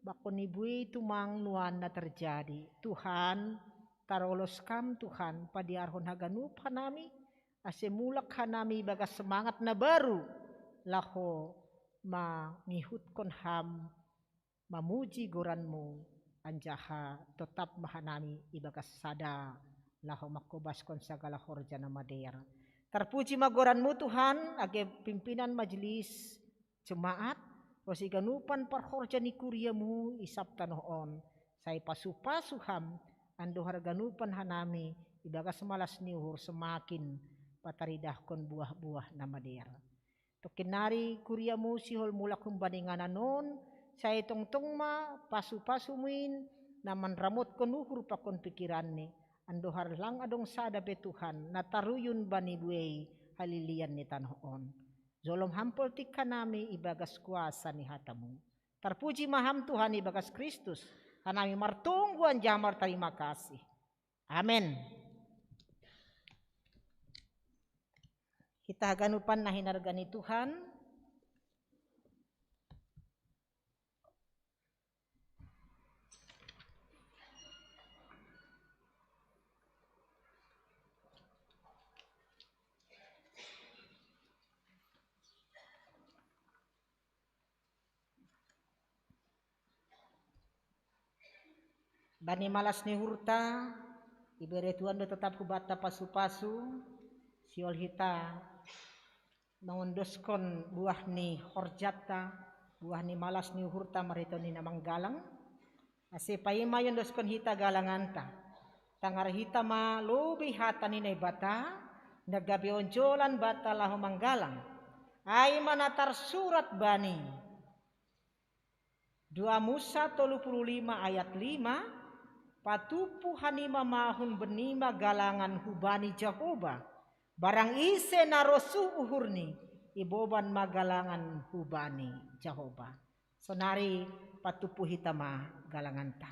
bakon ni buei tumang nuan na terjadi. Tuhan, tarolos kam Tuhan, padiarhon haganup hanami, ase mulak hanami ibagas semangat na baru, laho mangihutkon ham, mamuji goranmu, anjaha totap ma hanami ibagas sada laho mangkobaskon sagala horja na madear. Tarpuji ma goranmu Tuhan, age pimpinan majelis jemaat, ro siganupan parhorja ni kuriamu i sab tanoh on, sai pasu-pasu ham, andohar ganupan hanami ibagas malas ni uhur semakin pataridahkon buah-buah na madear. Tongkin nari kuriamu sihol mulak humbani inganan on, sai tongtong ma pasu-pasumu in na manramotkon uhur pakon pikiranni, andohar lang adong sada pe Tuhan na taruyun bani buei halilian ni tanoh on. Jolom ham poltik hanami ibagas kuasa ni hatamu. Tarpuji ma ham Tuhan ibagas Kristus, hanami martonggo anjaha martarima kasih. Amen. Hita haganupan na hinarga ni Tuhan. Bani malas ni uhurta, ibere Tuhan do totap hubanta pasu-pasu, sihol hita mangondoskon buah ni horjanta, buah ni malas ni uhurta marhitehon ni na manggalang, ase paima iondoskon hita galanganta. Tangar hita ma lobei hata ni Naibata, na gabe onjolan banta laho manggalang. Ai ma na tarsurat bani dua Musa tolu puluh lima ayat lima, patumpu hanima ma hun bennima galangan hubani Jahoba. Barang ise na rosuh uhurni, iboban ma galangan hubani Jahoba. Sonari patumpu hita ma galanganta.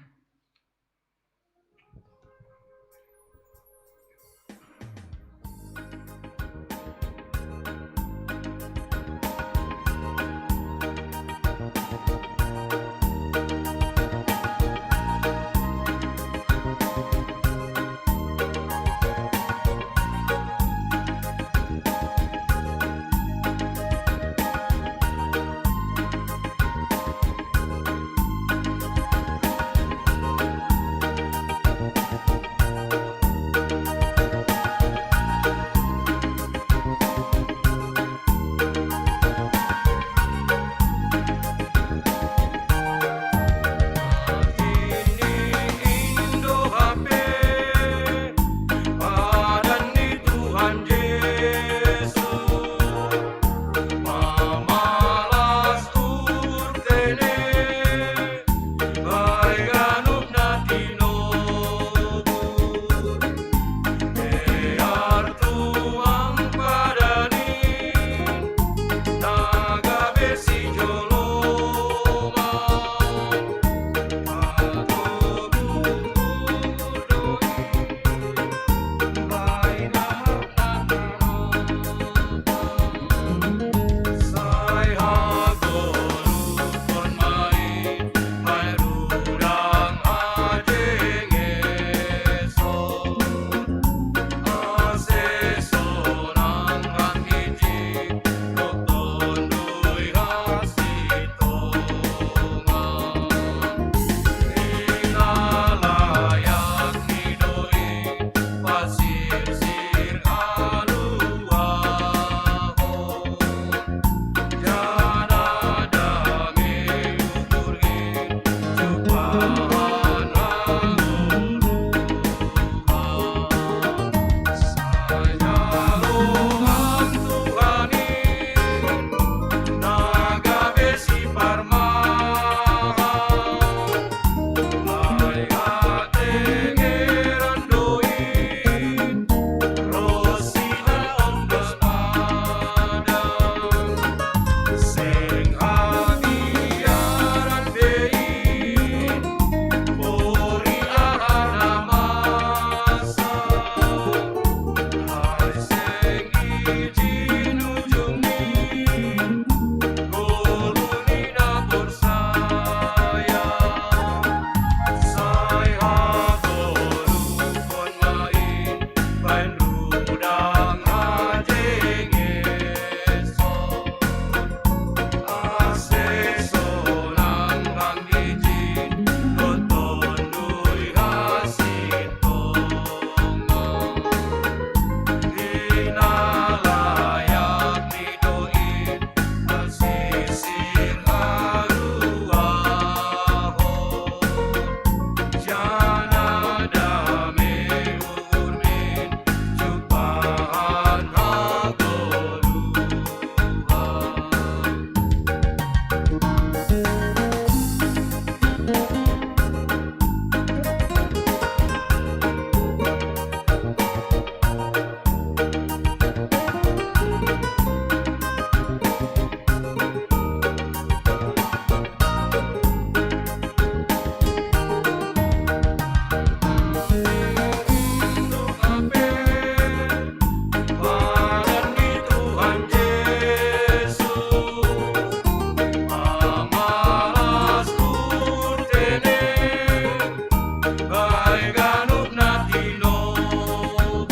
Ai ganup na tinogu,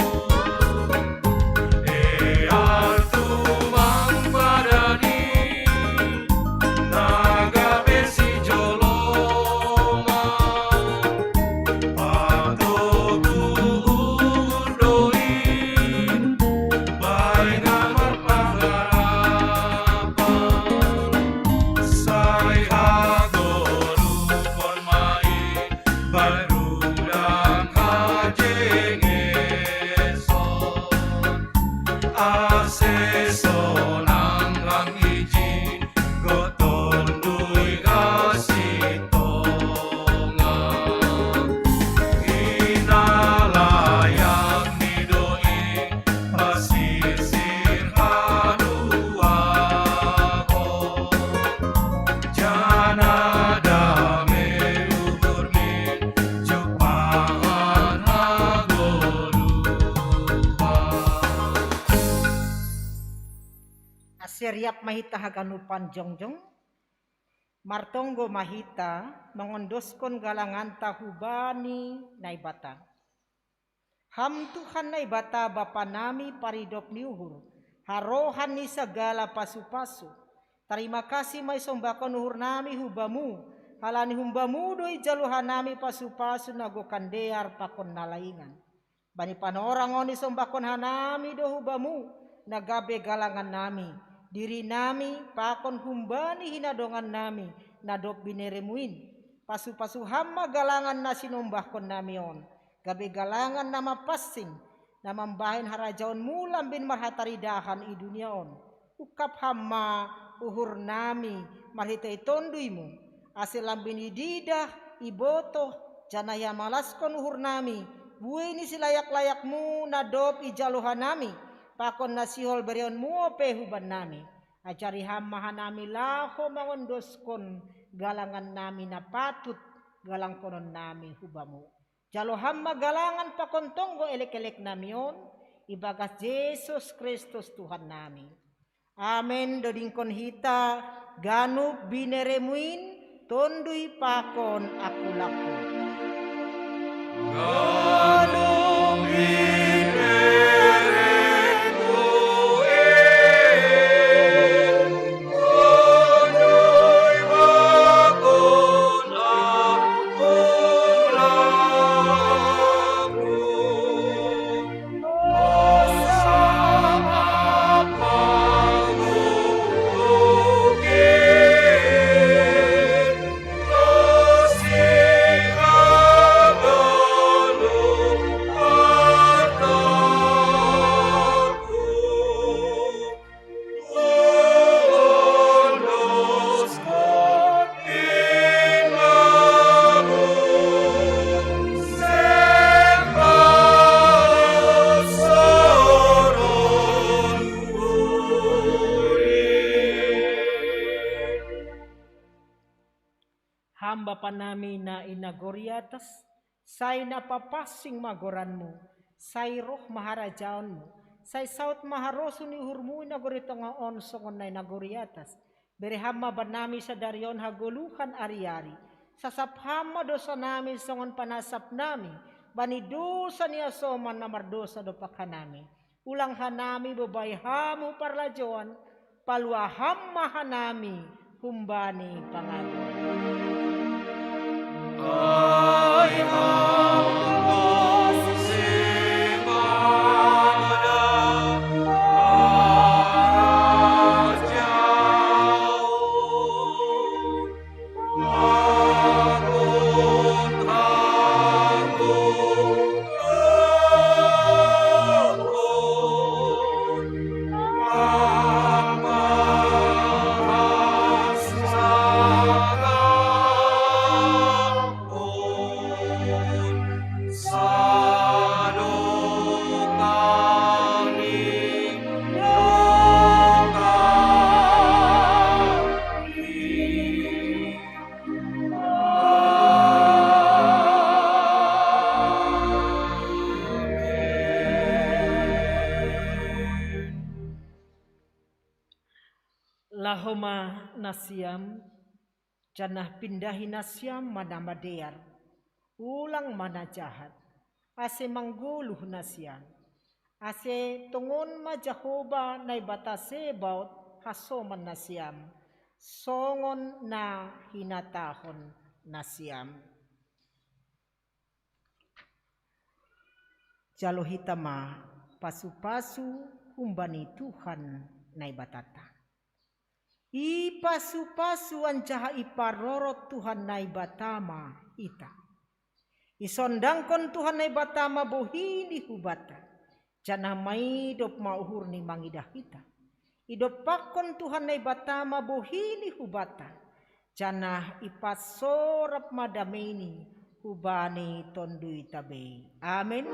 e artu mangpadani, na gabe si joloma, patogu uhur doi, baengan marpangarapan, sai hagoluhon ma i barudang hajengeson, ase sonang lam iji gotondui hasitonga. Inalayak ni doi pasisir haduahon, janah dame uhurmi jumpahan hagoluhan. Ase riap ma hita haganupan jongjong, martonggo ma hita mangondoskon galanganta hubani Naibata. Ham Tuhan Naibata Bapa nami paridop ni uhur, harohan ni sagala pasu-pasu, tarima kasih ma isombahkon uhur nami hu Bamu, halani hum Bamu do ijalo hanami pasu-pasu na gokan dear pakon na laingan. Bani panorang on isombahkon hanami do hu Bamu, na gabe galangan nami, diri nami pakon humbani hinadongan nami na dob binereMu in. Pasu-pasu Ham ma galangan na sinombahkon nami on, gabe galangan na mapansing, na mambahen harajaonMu lambin marhataridahan i dunia on. Ungkap Ham ma uhur nami marhitei TonduyMu, ase lambin ididah, ibotoh, janah iamalaskon uhur nami buei ni silayak-layakMu na dob ijalo hanami, pakon na sihol bereonMu ope hubannami. Ajari Ham ma hanami laho mangondoskon galangan nami na patut galangkonon nami hu Bamu. Jalo Ham ma galangan pakon tonggo elek-elek nami on, ibagas Jesus Kristus Tuhan nami. Amen. Dodingkon hita ganup binereMu in, tonduy pakon angkulaku. Ganup binereMu in, tonduy pakon angkulaku. Ham Bapa nami na i nagori atas, sai na papansing ma goranMu, sai roh ma harajaonMu, sai saut ma harosuh ni uhurMu i nagori tongah on songon na i nagori atas. Bere Ham ma bannami sadari on hagoluhan ari-ari. Sasap Ham ma dosanami songon panasap nami bani dosa ni hasoman na mardosa dompak hanami. Ulang hanami bobai Ham hu parlajouan, palua Ham ma hanami humbani pangago. Ai Ham do sipata harajaon. Laho ma nasiam, janah pindahi nasiam ma na madear. Ulang ma na jahat, ase manggoluh nasiam. Ase tongon ma Jahowa Naibata Sebaot hasoman nasiam, songon na hinatahon nasiam. Jalo hita ma pasu-pasu humbani Tuhan Naibatata. Ipasu-pasu anjaha iparorot Tuhan Naibata ma hita. Isondangkon Tuhan Naibata ma bohini hubata, janah maidop ma uhurni mangidah hita. Idompakkon Tuhan Naibata ma bohini hubata, janah ipasorap ma dameini hubani tonduita bei. Amen.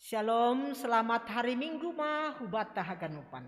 Shalom, selamat hari Minggu ma hubata haganupan.